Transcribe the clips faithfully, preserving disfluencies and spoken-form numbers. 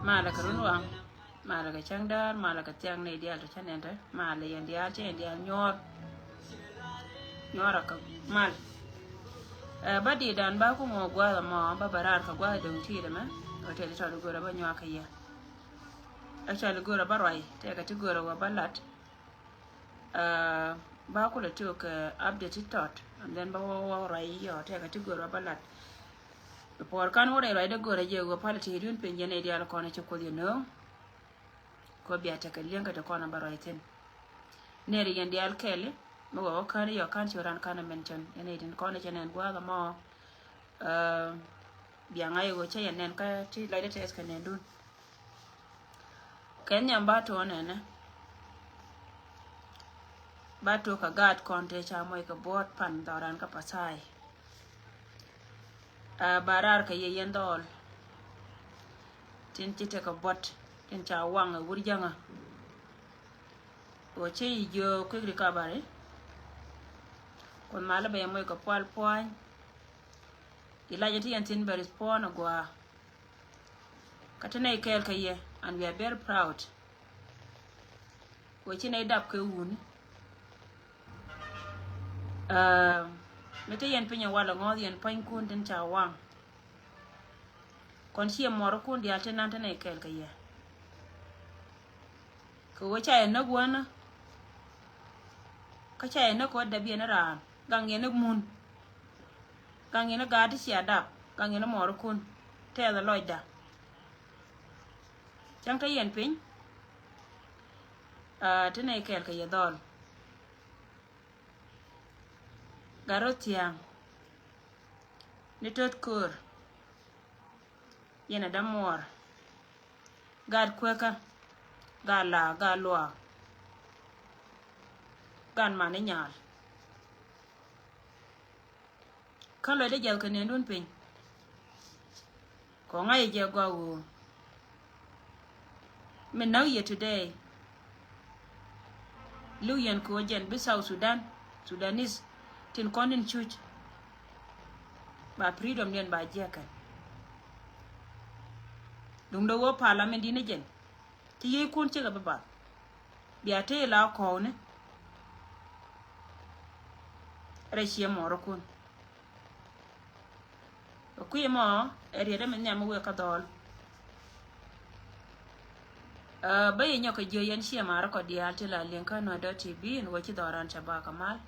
Malɛ kɛ run waŋ. Malɛ kɛ cäŋ däär, malɛ kɛ thiaŋ ni diaal ti cä nɛn te. Malɛ yɛn diaal cɛ yɛn diaal nyuɔɔr. Nyuɔɔr a kɛ mal. Ɛ, ba didan ba ku ŋuɔ gua̱a̱th ɛmɔ, ba bɛ raar kɛ gua̱a̱th do̱ŋ ti̱i̱t ɛmɛ. Ɛ tɛli tɔt go̱rɛ ba nyuak kɛ yɛ. Actually go̱rɛ ba ruac, tɛkɛ ti go̱rɛ wä ba lat. Ɛ, ba kulɛ ti kɛ update ti tɔt, and then ba wä wä ruac yɔ, tɛkɛ ti go̱rɛ wä ba lat. Puɔr kan wä rɛy ruacdä go̱rɛ jɛ wä pal ti dun piny jɛ nɛy diaal kɔn ci Kuoth yɛ nööŋ. Kɔ bia tekɛ liɛŋ kä ti kɔn a bä ruac thi̱n. Nɛr yɛn diaal kɛɛli mi wä wä kän yɔ kän ci ran kän a mention yɛn nɛy tin kɔn a cɛ nɛn gua̱a̱th ɛmɔ. Ɛ, bia ŋa̱c wä cä yɛn nɛn kä ti lɔcdä tɛth kɛ nɛn dun. Kɛ nhiam ba tuɔɔk nɛnɛ. Ba tuɔɔk kɛ gaat kɔn tëë ca moc kɛ buɔ̱ɔ̱t pan dhɔran kä Pathai. Ɛ, ba raar kɛ yɛ yɛn dhɔɔl. Tin ci tekɛ buɔ̱t tin ca waŋ ɛ wur jäŋä. Wä cä yi jiö quick recovery. Kuoth malä bɛ yɛ moc kɛ pual puany. Ilacɛ ti yɛn thin bɛ respond agua. Kä ti nɛy kɛɛl kɛ yɛ, and we are very proud. Wä ci nɛy dap kɛ wuni. Ɛ, mi te yɛn piny ɛ walɛ ŋɔth yɛn puanykun tin ca waŋ. Kɔn ciɛ muɔrikun diaal ti nan ti nɛy kɛɛl kɛ yɛ. Kɛ wä ca yɛ näk wänä. Kä ca yɛ näk kɛ wä dap yɛn raan. Gaŋ yɛn ni mun. Gaŋ yɛn ni gaat ti cia dap. Gaŋ yɛn ni muɔrikun. Tɛth ɛ lɔcda. Cäŋ te yɛn piny. Ɛ, ti nɛy kɛɛl kɛ yɛ dhɔl. Gat rɔ thia̱a̱ŋ ni töt köör. Yɛn a dämuɔɔr. Gat kuekä. Gat laak, gat luaak. Gat man ni nyaal. Kä lɔcdä jiath kɛ nɛndun piny. Kɔ ŋa̱c jɛ gɔaa ɣöö mi näk yɛ today. Li̱w yɛn kɛ ɣöö jɛn bi South Sudan, Sudanese tin kɔn in cuc. Ba freedom diɛn ba jiɛkɛn. Duundɛ ɣöö parliament di̱n ni jɛn. Ci yiëëkun cikɛ bi bath. Bia tëë la kɔɔkni. Rɛy ciɛ mɔɔrikun. Ɛ kui̱ mɔ ɛ riet ɛmɛ nhiam mi wek kä dhɔl. Ɛ, bä yɛ nyɔk kɛ jiö yɛn ciɛ marä kɔ diaal ti la liŋ kä nɔ dɔ̱ ti bi in wä ci dhɔran cɛ ba kɛ mal.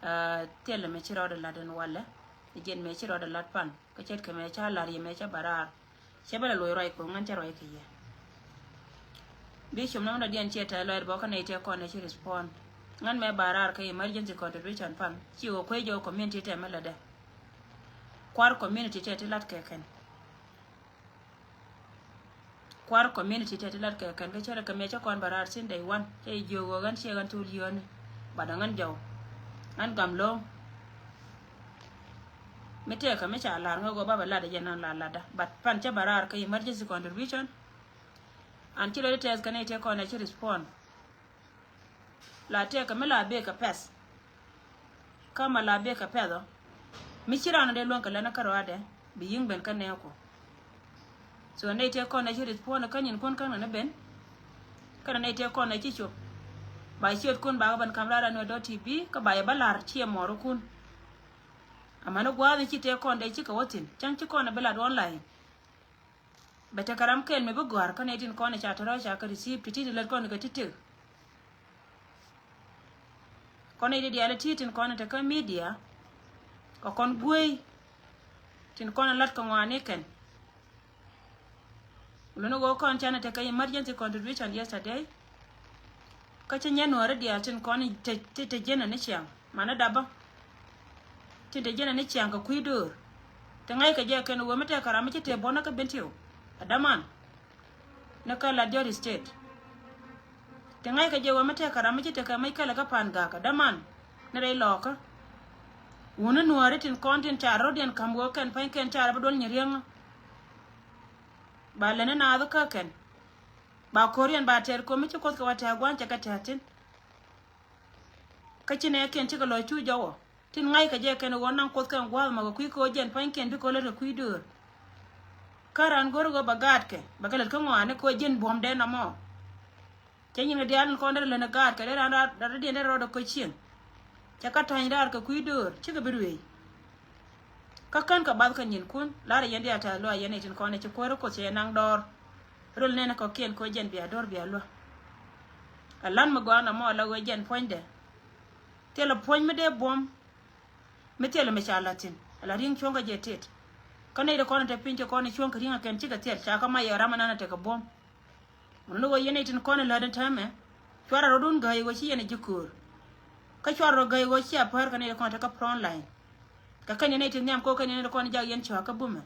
Ɛ, thilɛ mɛ ci rɔɔdɛ lat in walɛ. Ɛ jɛn mɛ ci rɔɔdɛ lat pan. Kä ce̱tkɛ mɛ ca lar yɛ mɛ ca ba raar. Cɛ bä lɛ loc ruac ko̱ŋ ŋän cä ruac kɛ yɛ. Bi com nɔmdä diɛn ciɛ tɛth lɔɛr bɔkä nɛy tëë kɔn ɛ ci respond. Ŋän mɛ ba raar kä emergency contribution fund ci wä kuec jɛ wä community tɛmɛ lätdɛ. Kuar community tɛt ti lat kɛ kɛn. Kuar community tɛt ti lat kɛ kɛn kä cärɛ kɛ mɛ cä kɔn ba raar sin day one cä jiök wä ɣän ciɛ ɣän thul yio̱o̱ni. Bat ɛ ŋän jɔw ŋän gam lo̱o̱ŋ. Mi tëëkä mi ca la̱r ŋä ɣöö ba bɛ lat ɛ jɛ nan la latdä. But pan cä bɛ raar kä emergency contribution. An ci lɔcdä tɛth kɛ nɛy tëë kɔn ɛ ci respond. La tëëkä mi la bek kɛ pɛth. Kä ma la bek kɛ pɛth ɔ mi ci ran ɔ dee luäŋ kɛ lɛn kä rɔadɛ bi yi̱ŋ ben kä nɛɛku. So nɛy tëë kɔn ɛ ci respond kä nyinkun kä nɛn ɛ ben. Kä nɛy tëë kɔn ɛ ci cop ba ciötkun bakɛ ben ka̱m raar ɛ nuɛ dɔ̱ ti bi kä ba yɛ bä la̱r ciɛ mɔɔrikun. Amäni gua̱a̱th in ci tëë kɔn dee cikɛ wä thi̱n cäŋ ci kɔn ɛ bi lat online. Bɛ tekɛ ram kɛl mi bi gɔ̱a̱r kä nɛy tin kɔn ca tɔ̱rɔ̱ ca kɛ receive ti ti ti lät kɔn kɛ ti tëk. Kɔn nɛy ti diaal ti tin kɔn te kä media kɛ kɔn guey tin kɔn lat kɛ ŋɔaani kɛn. Luni ɣöö kɔn canɛ tekɛ emergency contribution yesterday. Kä ci nyɛ nuɔ̱ɔ̱ri diaal tin kɔn ti te jenɛ ni ciaŋ manɛ dapä. Tin te jenɛ ni ciaŋ kɛ kui̱ döör. Ti ŋa̱ckɛ jɛ kɛn ɣöö mi tɛkɛ ram mi ci tëë buɔ̱nä kä ben tiw ɛ däman ni kä Lat Jɔr State. Ti ŋa̱ckɛ jɛ ɣöö mi tɛkɛ ram mi ci tëë kɛ mec kɛlɛ kä Pan Gak ɛ däman ni rɛy lɔɔkä. Wuni nuɔ̱ɔ̱ri tin kɔn tin car ro̱diɛn ka̱m ɣöö kɛn pa̱ny kɛn car ɛ bi duɔl nyi riäŋä. Ba lɛn ni naath kä kɛn. Ba ko̱riɛn ba tɛɛr ko̱mi ci Kuoth kɛ wa tɛ̈r gua̱n cɛ kɛ tɛ̈r thi̱n. Kä ci nɛɛkiɛn cikɛ lɔc cu jɔwɔ tin ŋa̱ckɛ jɛ kɛn ɣöö naŋ Kuoth kɛn gua̱a̱th mɔ kɛ kui̱ kɛ ɣöö jɛn pua̱nykiɛn bikɛ ɣöö lät kɛ kui̱ döör. Kä raan go̱r ɣöö bɛ gaatkɛ, bɛ kɛ lät kä ŋɔaani kɛ ɣöö ji̱n buɔ̱mdɛ nɔmɔ. Cɛ nyin kɛ diaal in kɔn derɛ lät ni gaatkɛ, dee raan raar, raar, raan diɛn derɛ rɔɔdɛ ko̱ cieŋ. Cɛ kä tɔ̱ny raar kɛ kui̱ döör, cikɛ bi ruëëc. Kä kän kɛ bath kä nyinkun, la̱rä yɛn diaal tɛ̈th luaak yɛn nɛy tin kɔn ɛ ci kuäärä Kuoth cɛ yɛ naŋ dɔɔr. Röl nɛnɛ kɔ̱kiɛn kɛ ɣöö jɛn bia do̱r bia luäk. Ɛ la̱t mi gɔaa nɔmɔ ala ɣöö jɛn puɔ̱nydɛ. Thilɛ puɔ̱ny mi dee buɔ̱m. Mi thilɛ mi ca la̱t thi̱n ala ri̱eŋ cuɔ̱ŋ kä jɛ tet. Kä nɛy ti kɔn te piny ti kɔn cuɔ̱ŋ kɛ ri̱eŋ kɛn cikɛ thil ca kä mac yɛ ram anan a tekɛ buɔ̱m. Mun ni ɣöö yɛn nɛy tin kɔn lät in täämɛ, cuarɛ rɔ̱dun gäi ɣöö ci yɛn a ji̱ köör. Kä cuarɛ rɔ gäi ɣöö ci a päär kä nɛy ti kɔn te kä front line. Kɛ kɛn yɛn nɛy tin nhiam kɛ ɣöö kɛn yɛn nɛy ti kɔn jak yɛn cua kä bumɛ.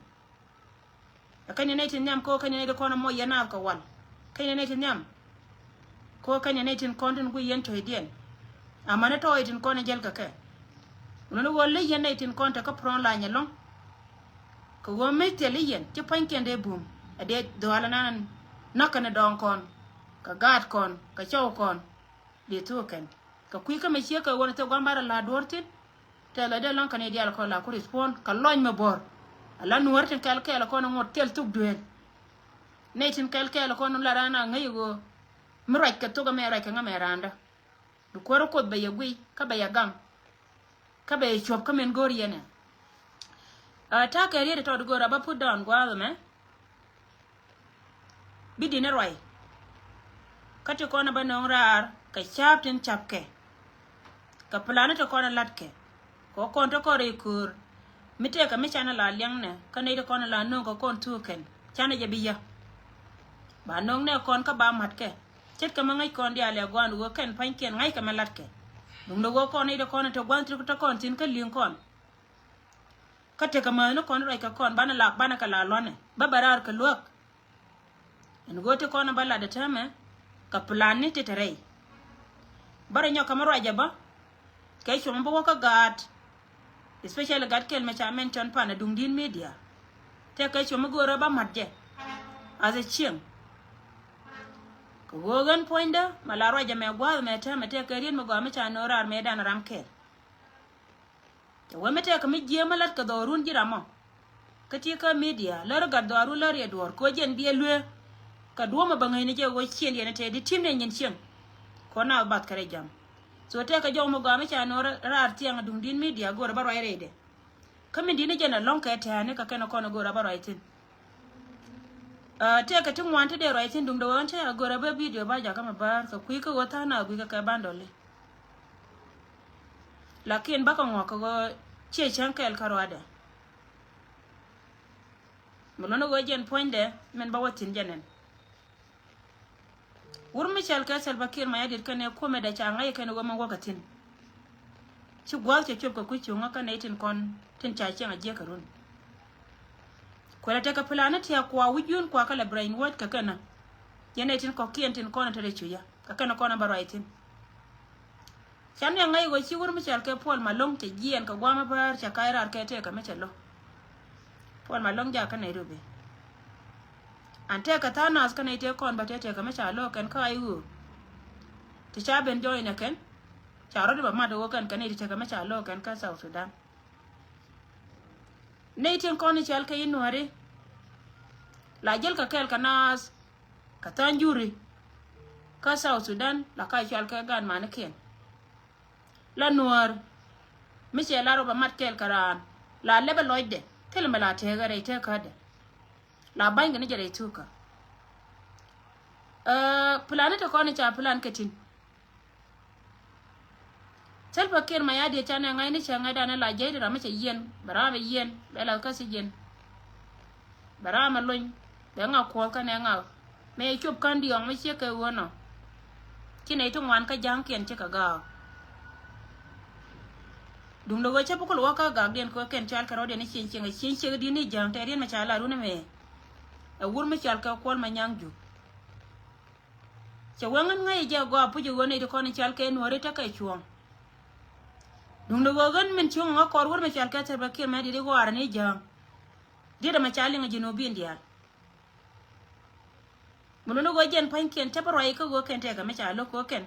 Ɛ kɛn yɛn nɛy tin nhiam kɛ ɣöö kɛn yɛn nɛy ti kɔn a moc yɛn naath kɛ wal. Kɛn yɛn nɛy tin nhiam kɛ ɣöö kɛn yɛn nɛy tin kɔn tin guiy yɛn cuɔ̱cdiɛn. Amäni tɔɔy tin kɔn in jäl kɛ kɛ. Wulä ni ɣöö ley yɛn nɛy tin kɔn te kä front line ɛlɔ̱ŋ. Kɛ ɣöö mi thil i̱ yɛn ci pua̱nykiɛn dee bum. Ɛ dee dhɔaal ɛnan näk kɛn ɛ dɔɔŋ kɔn, kɛ gaat kɔn, kɛ cɔw kɔn. Dee thuk kɛn kɛ kui̱ kä mi ciek kɛ ɣöö ni thil gua̱a̱th mi ba rɔ la̱r duɔ̱ɔ̱r thi̱n. Tɛth la dee lɔ̱ŋ kɛn i̱ diaal kɔn la ku respond kɛ lɔny mi buɔ̱r. Ala nuɔ̱ɔ̱ri tin kɛl kɛɛl kɔn ŋot thil thuk duëël. Nɛy tin kɛl kɛɛl kɔn la raan a ŋäc ɣöö mi ruac kɛ thuk ɛmɛ ruac kɛ ŋämɛ raandä. Bi kuäärä Kuoth bɛ yɛ guiy kä bɛ yɛ gaŋ. Kä bɛ yɛ cuɔ̱p kä min go̱o̱r yɛn ɛ. Ɛ ta̱a̱ kɛ riet tɔt go̱o̱r a bä put down gua̱a̱th ɛmɛ. Bi di̱t ni ruac. Kä ti kɔn a bä nööŋ raar kɛ ca̱a̱p tin ca̱pkɛ. Kɛ plan ti kɔn a la̱tkɛ. Kɛ kɔn ti kɔn rɛy köör. Mi tëëkɛ mi canɛ la liɛŋnɛ kä nɛy ti kɔn a la nööŋ kɛ kɔn thuuk kɛn canɛ jɛ bi yä. Ba nööŋnɛ kɔn kä ba ma̱tkɛ. Ce̱tkɛ mi ŋäc kɔn diaal ɛ gua̱a̱n ɣöö kɛn pa̱nykiɛn ŋa̱ckɛ mi la̱tkɛ. Duundɛ ɣöö kɔn nɛy ti kɔn a te gua̱n thil kä kɔn thi̱n kä li̱ŋ kɔn. Kä tekɛ mäthni kɔn ruac kɛ kɔn banɛ la banɛ kɛ la luanɛ bä bɛ raar kɛ luäk. Ɛn ɣöö ti kɔn bä lat ɛ täämɛ kɛ plan ni ti te rɛy. Bä rɛ nyɔk kɛ mi ruac ɛ bä kɛ cuɔmɔ bä wä kä gaat. Especially gat kɛl mɛ ca mention pan a duŋdi̱n media. Tɛkɛ cuɔmɔ go̱o̱rä bä mat jɛ. As a cieŋ. Kɛ ɣöö ɣän puɔ̱nydä mɛ la ruac ɛ mɛ gua̱a̱th mɛ täämɛ tɛkɛ riet mi gɔaa mi ca no̱o̱ŋ raar mɛ dan ram kɛl. Cɛ wee mi tɛkɛ mi jiääm mi la̱t kɛ dhɔrun ji̱ ramɔ. Kä ti kä media lär gat dhɔrun lär yɛ duɔ̱ɔ̱r kɛ ɣöö jɛn biɛ luee. Kɛ duɔ̱ɔ̱mɛ bɛ ŋäcni jɛ ɣöö ciëŋdiɛn tɛth di ti̱mdɛ nyin cieŋ. Kɔn na bath kɛ rɛy jam. So tɛkɛ jɔw mi gɔaa mi ca no̱o̱ŋ raar thiaŋ duŋdi̱n media go̱o̱rɛ bä ruac rɛydɛ. Kä min di̱t ni jɛn ɛlɔ̱ŋ kɛ tɛ̈ɛ̈ni kɛ kɛn kɔn go̱o̱rɛ bä ruac thi̱n. Ɛ tëëkɛ ti ŋuan ti dee ruac thi̱n duŋdɛ ɣöö ɣän cä a gör a bä video ba jakä mi bäär kɛ kui̱ kä ɣöö tha̱a̱ŋ na gui̱kɛ kɛ bandɔli. Lakin bakɛ ŋuɔ̱k kɛ ɣöö ciɛ cäŋ kɛɛl kä ruaadɛ. Mi luni ɣöö jɛn puɔ̱nydɛ min ba wä thi̱n jɛ nɛn. Wur mi cɔal kɛ Salva Kiir Mayardit kɛnɛ kuomɛ dee ca ŋa̱c kɛnɛ ɣöö min wäkɛ thi̱n. Ci gua̱a̱th cɛ cuɔp kɛ kui̱ cuŋä kä nɛy tin kɔn tin ca cieŋ a jiäk kɛ run. Kuɛlɛ tekɛ plan ni tiak kua wi̱c yun kua kä lɛ brainwash kɛ kɛnɛ. Yɛn nɛy tin kɔ̱kiɛn tin kɔn te rɛy cucä kɛ kɛnɛ kɔn bä ruac thi̱n. Can ni a ŋa̱c ɣöö ci wur mi cɔal kɛ Paul Malong cɛ jiɛɛn kɛ gua̱a̱th mi bäär cɛ ka̱c raar kɛ tëëkɛ mi cɛ lo̱k. Paul Malong jakä Nairobi. An tëëkɛ tha̱a̱ŋ nath kä nɛy tëë kɔn bä tëë tëëkɛ mi ca lo̱k kɛn kä I O. Ti ca ben join ɛ kɛn ca rɔ̱t bä mat ɣöö kɛn kɛ nɛy ti tëëkɛ mi ca lo̱k kɛn kä South Sudan. Nɛy tin kɔn i̱ cɔal kɛ i̱ Nuääri la jäl kɛ kɛɛl kɛ naath kɛ tha̱a̱ŋ juri kä South Sudan la ka cɔal kɛ gan manikiɛn. La Nuäär mi cɛ la rɔ bɛ mat kɛɛl kɛ raan la lɛpɛ lɔcdɛ thil mɛ la tëëkɛ rɛy tëëkädɛ la banykɛ ni jɛ rɛy thukä. Ɛ plan ni te kɔn i̱ ca plan kɛ tin. Salva Kiir Mayardit canɛ ŋa̱cni cɛ ŋa̱cdan la jiɛc ti ram mi cɛ yiɛn bɛ ram mi yiɛn bɛ lath kä thi̱jiɛn. Bɛ ram mi lony bɛ ŋa kuɔth kɛnɛ ŋa. Mëë cop kän diɔ̱ɔ̱ŋ mi ciek kɛ ɣöö nɔ. Ci nɛy ti ŋuan kä ja̱a̱ŋkiɛn cikɛ gaak. Duundɛ ɣöö cä bi kul wä kä gaakdiɛn kɛ ɣöö kɛn cɔal kɛ rɔ̱diɛn i̱ cieŋ cieŋ i̱ cieŋ ciek di̱t ni ja̱a̱ŋ tɛ riet mi ca la run ɛmɛ. Ɛ wur mi cɔal kɛ Kuɔl Manyaŋ Juuk. Cɛ wee ŋän ŋäc jɛ gɔaa puc ɛ ɣöö nɛy ti kɔn i̱ cɔal kɛ Nuääri tekɛ cuɔ̱ɔ̱ŋ. Duundɛ ɣöö ɣän min cuŋ ŋä kɔr wur mi cɔal kɛ Salva Kiir Mayardit i̱ ɣɔaarä ni ja̱a̱ŋ. Diet ɛmɛ ca liŋ ɛ ji̱ nuɔ̱ɔ̱r bi̱i̱n diaal. Mi luni ɣöö jɛn pa̱nykiɛn cä bä ruac kä ɣöö kɛn tɛkɛ mi ca lo̱k kä ɣöö kɛn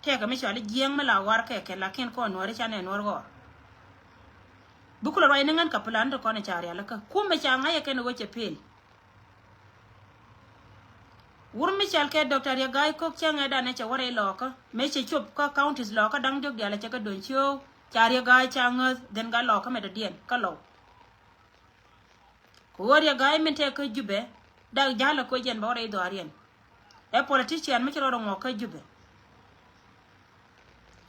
tɛkɛ mi cɔal i̱ jiääŋ mi la ɣɔaar kɛ kɛn lakin kɔn Nuääri canɛ Nuäär ɣɔr. Bi kulɛ ruac ni ŋän kɛ plan ti kɔn i̱ ca rialikä kumɛ ca ŋa̱c ɛ kɛn ɣöö cɛ pel. Wur mi cɔal kɛ Doctor Riek Gai Kok cɛ ŋɛ danɛ cɛ wä rɛy Lɔɔkä. Mëë cɛ cop kä counties Lɔɔkä da̱ŋ diɔ̱k diaal cɛ kɛ do̱ny cio̱o̱k. Ca Riek Gai ca ŋäth dhen gat Lɔɔkä mɛ dɔ̱diɛn kä Lɔw. Kɛ ɣöö Riek Gai min tɛk kä Jubɛ, dak ja̱l ɛ koc jɛn bɛ wä rɛy dhɔaariɛn. Ɛ politician mi ci rɔɔdɛ ŋuɔk kä Jubɛ.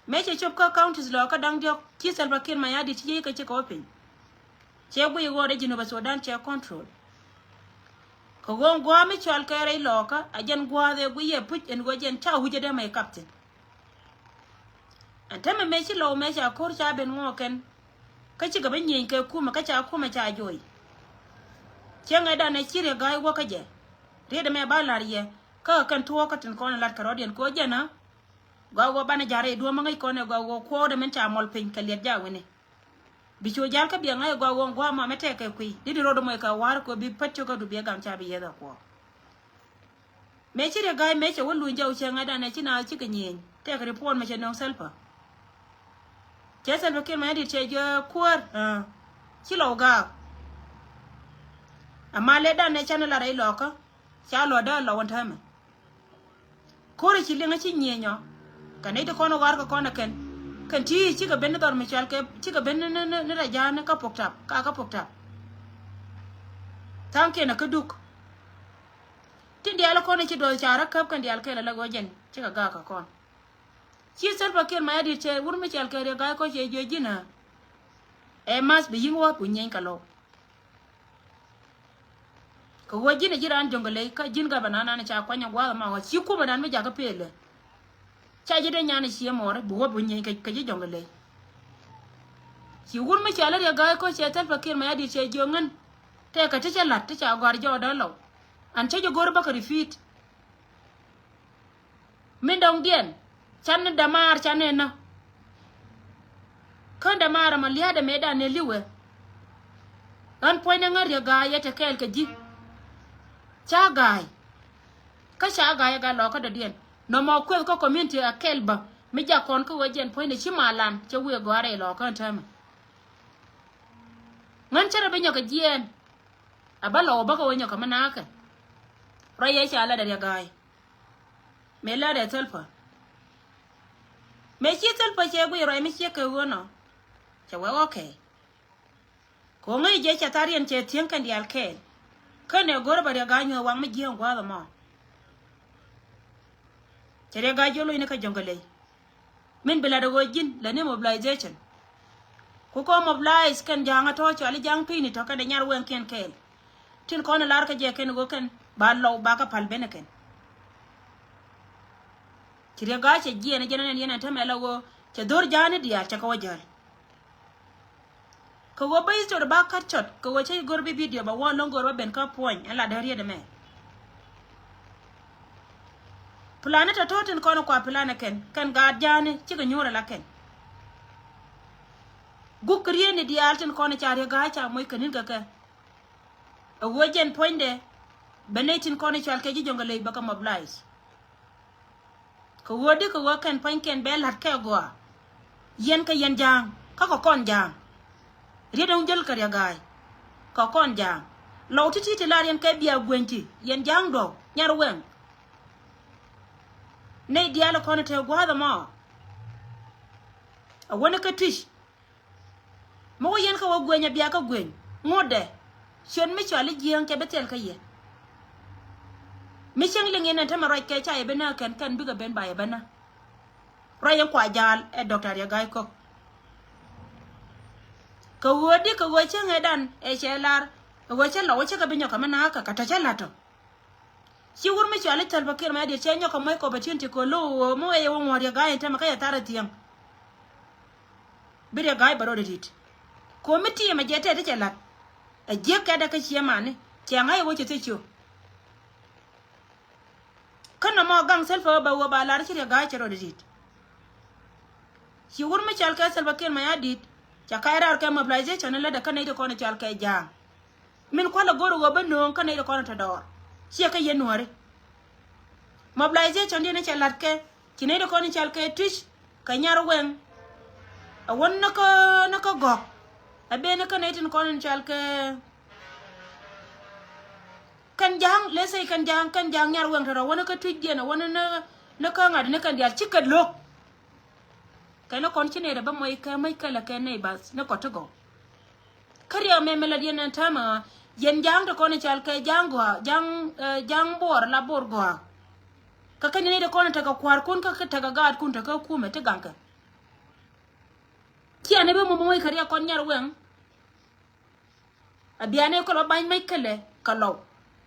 Mëë cɛ cop kä counties Lɔɔkä da̱ŋ diɔ̱k, ci Salva Kiir Mayardit ci jiɛc kä ci kɛ wä piny. Cɛ guiy ɣöö rɛy Jinub Sudan cɛ control. Kɛ ɣöö gua̱a̱ mi cɔal kɛ rɛy Lɔɔkä, a jɛn gua̱a̱th ɛ guiy ɛ puc ɛn ɣöö jɛn ca wi̱cdɛ dee mɛ kap thi̱n. Ɛn täämɛ mëë ci Lɔw mëë ca ko̱r ca ben ŋuɔk kɛn. Kä cikɛ bi nyieny kɛ kumɛ, kä ca kumɛ ca joc. Cieŋɛ danɛ ci Riek Gai wä kä jɛ. Riet ɛmɛ ba la̱r yɛ. Kä kɛn tuɔɔk kä tin kɔn la̱t kɛ rɔ̱diɛn kɛ ɣöö jɛn ɛ gɔaa ɣöö banɛ ja̱r i̱ duɔ̱ɔ̱m mi ŋäc kɔn ɛ gɔaa ɣöö kuɔɔkdɛ min ca mɔl piny kɛ liɛt ja̱ wi̱ni. Bi cu jal kä biɛ ŋa̱c ɛ gɔaa ɣöö gua̱a̱ mɔ mi tɛk kɛ kui̱. Di̱t i̱ rot ɛmɔ kɛ wa̱r kɛ ɣöö bi päc cio̱k kä du biɛ gam ca bi yieth ɛ kuɔɔk. Mëë ci Riek Gai mëë cɛ wä luny jɔw cɛ ŋa̱c danɛ ci naath cikɛ nyieny. Tɛk report mɛ cɛ nöŋ Salva. Cɛ Salva Kiir Mayardit cɛ jiö kuäär. Ci Lɔw gaak. Ama lɛ danɛ canɛ la rɛy Lɔɔkä. Ca luɔ̱tdä Lɔw ɛn täämɛ. Ko̱ri ci liŋä ci nyieny ɔ. Kɛ nɛy ti kɔn ɣɔ̱a̱r kɛ kɔn ɛ kɛn. Kɛn ti cikɛ ben ni dhɔr mi cɔal kɛ, cikɛ ben ni, ni, ni, ni rɛy ja̱a̱n ni kä Pok Tap, ka kä Pok Tap. Tha̱a̱ŋkiɛn ɛ kä duk. Tin diaal kɔn ci duɔth ca rɔ käp kɛn diaal kɛl ala ɣöö jɛn cikɛ gaak kɛ kɔn. Ci Salva Kiir Mayardit cɛ wur mi cɔal kɛ Riek Gai Kok cɛ jiö ji̱n ɛ. Ɛ math bi yi̱ŋ wä bi nyieny kɛ Lɔw. Kɛ ɣöö ji̱n ɛ ji̱ raan Jɔŋgɛ Ley kä ji̱n gabana nan ca kuany ɛ gua̱a̱th ɛmɔ ɣä ci kumɛ dan mi jakä pelɛ. Ca ji̱ dee nyan ɛ cië mɔɔri bi wä bi nyieny kɛ, kɛ ji̱ Jɔŋgɛ Ley. Ci wur mi cɔal Riek Gai Kok cɛ Salva Kiir Mayardit cɛ jiö ŋän. Tëëkɛ ti cä la̱t ti ca gɔ̱a̱r jɔɔdä Lɔw. An cä ji̱ go̱r bäkɛ repeat. Min dɔ̱ŋdiɛn can ni dämaar can ni nä. Kä dämaar ɛmɔ lia̱a̱dɛ mëëdan ni li̱wɛ. Ɣän puɔ̱nydɛ ŋäc Riek Gai ɛ te kɛɛl kɛ ji̱. Ca ga̱a̱y. Kä ca ga̱a̱y ɛ gat Lɔɔkä dɔ̱diɛn. Nɔmɔ kueth kä community ɛ kɛl bä mi jak kɔn kä ɣöö jɛn puɔ̱nydɛ ci malan cɛ wëë gɔ̱a̱r rɛy Lɔɔkä ɛn täämɛ. Ŋän cärɛ bi nyɔk kɛ jiɛɛn. A bä Lɔw bä kɛ wä nyɔk kɛ mi naakɛ. Ruac yɛ ca lat ɛ Riek Gai. Mëë lät ɛ Salva. Mëë ci Salva cɛ guiy ruac mi ciek kɛ ɣöö nɔ. Cɛ wee okay. Kɛ ɣöö ŋäc jɛ cɛ thar yɛn cɛ thiäŋ kɛn diaal kɛɛl. Kɛn ɛ go̱r bɛ Riek Gai nyuɔ̱th waŋ mi jiääŋ gua̱a̱th ɛmɔ. Cɛ Riek Gai jiö lo̱cni kä Jɔŋgɛ Ley. Min bi lat ɛ ɣöö ji̱n lɛ ni mobilization. Ku kɔ mobilize kɛn ja̱a̱ŋ a tɔ̱ cɔali ja̱a̱ŋ pi̱i̱ni tɔ̱ kɛn ɛ nyar wɛŋkiɛn kɛɛl. Tin kɔn ɛ lar kä jɛ kɛn ɛ ɣöö kɛn ba Lɔw ba kä pal ben ɛ kɛn. Ci Riek Gai cɛ jiɛɛn ɛ jɛn ɛn yɛn ɛn täämɛ la ɣöö cɛ dho̱r ja̱a̱ni diaal cɛ kɛ wä jäl. Kɛ ɣöö bä history ba kat cɔt kɛ ɣöö cä go̱r bi video ba wä lo̱ŋ go̱r ba ben kä puɔ̱ny ɛn la dee riet ɛmɛ. Plan ni tɔ̱tɔ̱ tin kɔn kua plan ɛ kɛn kɛn gaat ja̱a̱ni cikɛ nyuur ɛ la kɛn. Guk kɛ riet ni diaal tin kɔn ca Riek Gai ca moc kɛ ni̱n kɛ kɛ. Ɛ ɣöö jɛn puɔ̱nydɛ bɛ nɛy tin kɔn cɔal kɛ ji̱ Jɔŋgɛ Ley bɛ kɛ mobilize. Kɛ ɣöö di kɛ ɣöö kɛn pua̱nykiɛn bɛ la̱t kɛ gɔaa. Yɛn kɛ yɛn ja̱a̱ŋ kä kɛ kɔn ja̱a̱ŋ. Riet ɛn jäl kɛ Riek Gai kɛ kɔn ja̱a̱ŋ. Lɔw ti̱ti̱ ti lar yɛn kɛ bia guenyki yɛn ja̱a̱ŋ duɔ̱k nyar wɛŋ. Nɛy diaal kɔn te gua̱a̱th ɛmɔ. A wäni kä Twic. Mi wä yɛn kä wä gueny a bia kä gueny ŋotdɛ. Ciöt mi cɔal i̱ jiääŋ cɛ bi thil kä yɛ. Mi cieŋ liŋ yɛn ɛn tämɛ ruac kɛ ca yɛ bi nä kɛn kɛn bikɛ ben ba yɛ bä nä. Ruac yɛn kua jaal ɛ Doctor Riek Gai Kok. Kɛ ɣöö di kɛ ɣöö cieŋ ɛ dan ɛ cɛ lar ɛ ɣöö cɛ lɔw cɛ kɛ bi nyɔk kɛ mi nakä kɛ tɔ cɛ la̱t tɔ. Ci wur mi cɔal i̱ Salva Kiir Mayardit cɛ nyɔk kɛ muɔc kɛ opportunity kɛ lo̱w ɣöö mi wee yɛ wä ŋuɔ̱t Riek Gai ɛn tämɛ kä yɛ thar ɛ thiäŋ. Bi Riek Gai bɛ rɔɔdɛ di̱t. Ko̱ mi ti̱i̱ ɛmɛ jɛ tɛt i̱ cɛ la̱t. Ɛ jiäk kɛtdɛ kä ciɛ mani cɛ ŋa̱c ɛ wä cɛ thiec ciö. Kä nɔmɔ gaŋ Salva ɣä bɛ ɣöö ba lar ci Riek Gai cɛ rɔɔdɛ di̱t. Ci wur mi cɔal kɛ Salva Kiir Mayardit cɛ kac raar kɛ mobilization in lätdɛ kä nɛy ti kɔn cɔal kɛ ja̱a̱ŋ. Min kualɛ go̱r ɣöö bä nööŋ kä nɛy ti kɔn te dɔɔr ciɛ kä yɛn nuääri. Mobilization diɛn cɛ la̱t kɛ ci nɛy ti kɔn cɔal kɛ Twic kɛ nyar wɛŋ. A wän ni kä ni kä gɔ̱k a ben ni kä nɛy tin kɔn cɔal kɛ Kɛn ja̱a̱ŋ, let's say kɛn ja̱a̱ŋ, kɛn ja̱a̱ŋ nyar wɛŋ tɔ̱tɔ̱ wänä kä tui̱cdiɛn, wänä ni, ni kä ŋa̱t ni kɛn diaal cikɛ lo̱k. Kɛn ni kɔn ci nɛy dɛ bä mɔc kɛ mäc kɛlɛ kɛ nɛy bath ni kɔt ti gɔw. Kä riɛk mɛmɛ la diɛn ɛn täämɛ ɣä, yɛn ja̱a̱ŋ ti kɔn i̱ cal kɛ ja̱a̱ŋ gɔaa, ja̱a̱ŋ, eh, ja̱a̱ŋ buɔɔr la buɔɔr gɔaa. Kä kɛn ni nɛy ti kɔn i̱ tekɛ kua̱rkun kä tekɛ gaatkun tekɛ kumɛ ti gaŋkɛ. Ciɛ ni bi mɔmɔ wec kɛ riɛk kɔn nyar wɛŋ. A bianɛ kɔl ba ba̱ny mec kɛlɛ kɛ lɔw.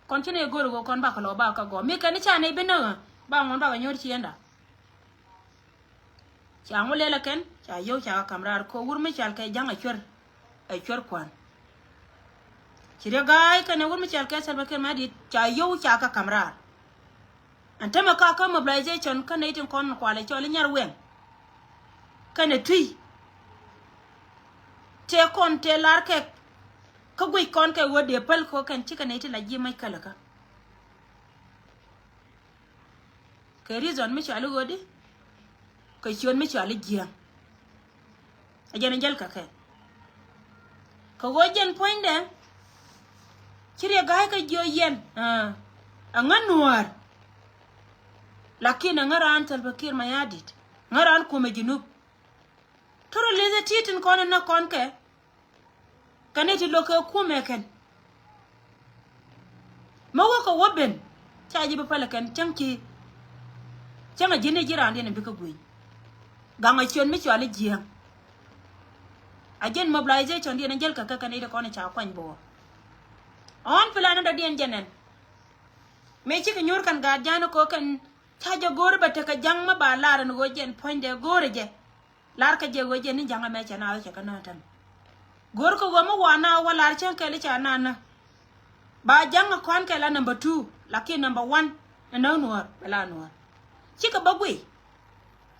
Kɔn ci nɛ go̱r i̱ ɣöö kɔn bakɛ lɔw bakɛ gɔɔ mi kɛn i̱ ca nɛ bi näk ɣä ba ŋuɔ̱n bakɛ nyɔ̱r ciënda. Ca ŋu lɛl ɛ kɛn ca yio̱w ca kɛ ka̱m raar kɛ wur mi cal kɛ ja̱ŋ ɛ cuer, ɛ cuer kua̱n. Ci riek ga̱a̱c kɛn ɛ wur mi cal kɛ Salva Kiir Mayardit ca yio̱w ca kɛ ka̱m raar. Ɛn tämɛ ka kä mobilization kä nɛy tin kɔn kualɛ cɔl i̱ nyar wɛŋ. Kɛnɛ tui tëë kɔn tëë lar kɛ kä guic kɔn kɛ ɣöö dee päl kɛ ɣöö kɛn cikɛ nɛy ti la ji̱ mäc kälä kä. Kɛ reason mi cɔal i̱ ɣöödi kɛ ciöt mi cɔal i̱ jiääŋ. A jɛn a jäl kɛ kɛ kɛ ɣöö jɛn puɔ̱nydɛ. Ci riɛk ga̱a̱c kä jiö yɛn a ŋä nuäär. Lakin a ŋä raan Salva Kiir Mayardit, ŋä raan kumɛ Junub. Toro lethɛ ti̱i̱ tin kɔn in nä kɔn kɛ kɛn i̱ ti lo̱k kɛ kumɛ kɛn. Mä wä kɛ wä ben ca ji̱ bi pälɛ kɛn cäŋ ci cäŋ a ji̱n i̱ ji̱ raandiɛn in bikɛ gui̱ny. Gaŋ a ciön mi cɔal i̱ jiääŋ. A jɛn mobilization diɛn a jäl kɛ kɛ kɛn i̱ ti kɔn i̱ ca kuany bo̱o̱r. Ɔn plan in dɔ̱diɛn jɛn ɛn mëë cikɛ nyuur kɛn gaat ja̱a̱n i̱ ko̱ kɛn ca jɛ go̱o̱r i̱ bɛ tekɛ ja̱ŋ mi ba lar in ɣöö jɛn puɔ̱nydɛ go̱o̱r i̱ jɛ. Lar kä jɛ ɣöö jɛ ni ja̱ŋ ɛmɛ cɛ na ɣä cɛ kä nä tɛm. Go̱r kä ɣöö mi wa na wä lar cäŋ kɛl i̱ ca na nä. Ba ja̱ŋ ɛ kɔn kɛl a number two lakin number one. Ɛ nä nuɔ̱ɔ̱r bɛ la nuɔ̱ɔ̱r. Cikɛ bä guiy.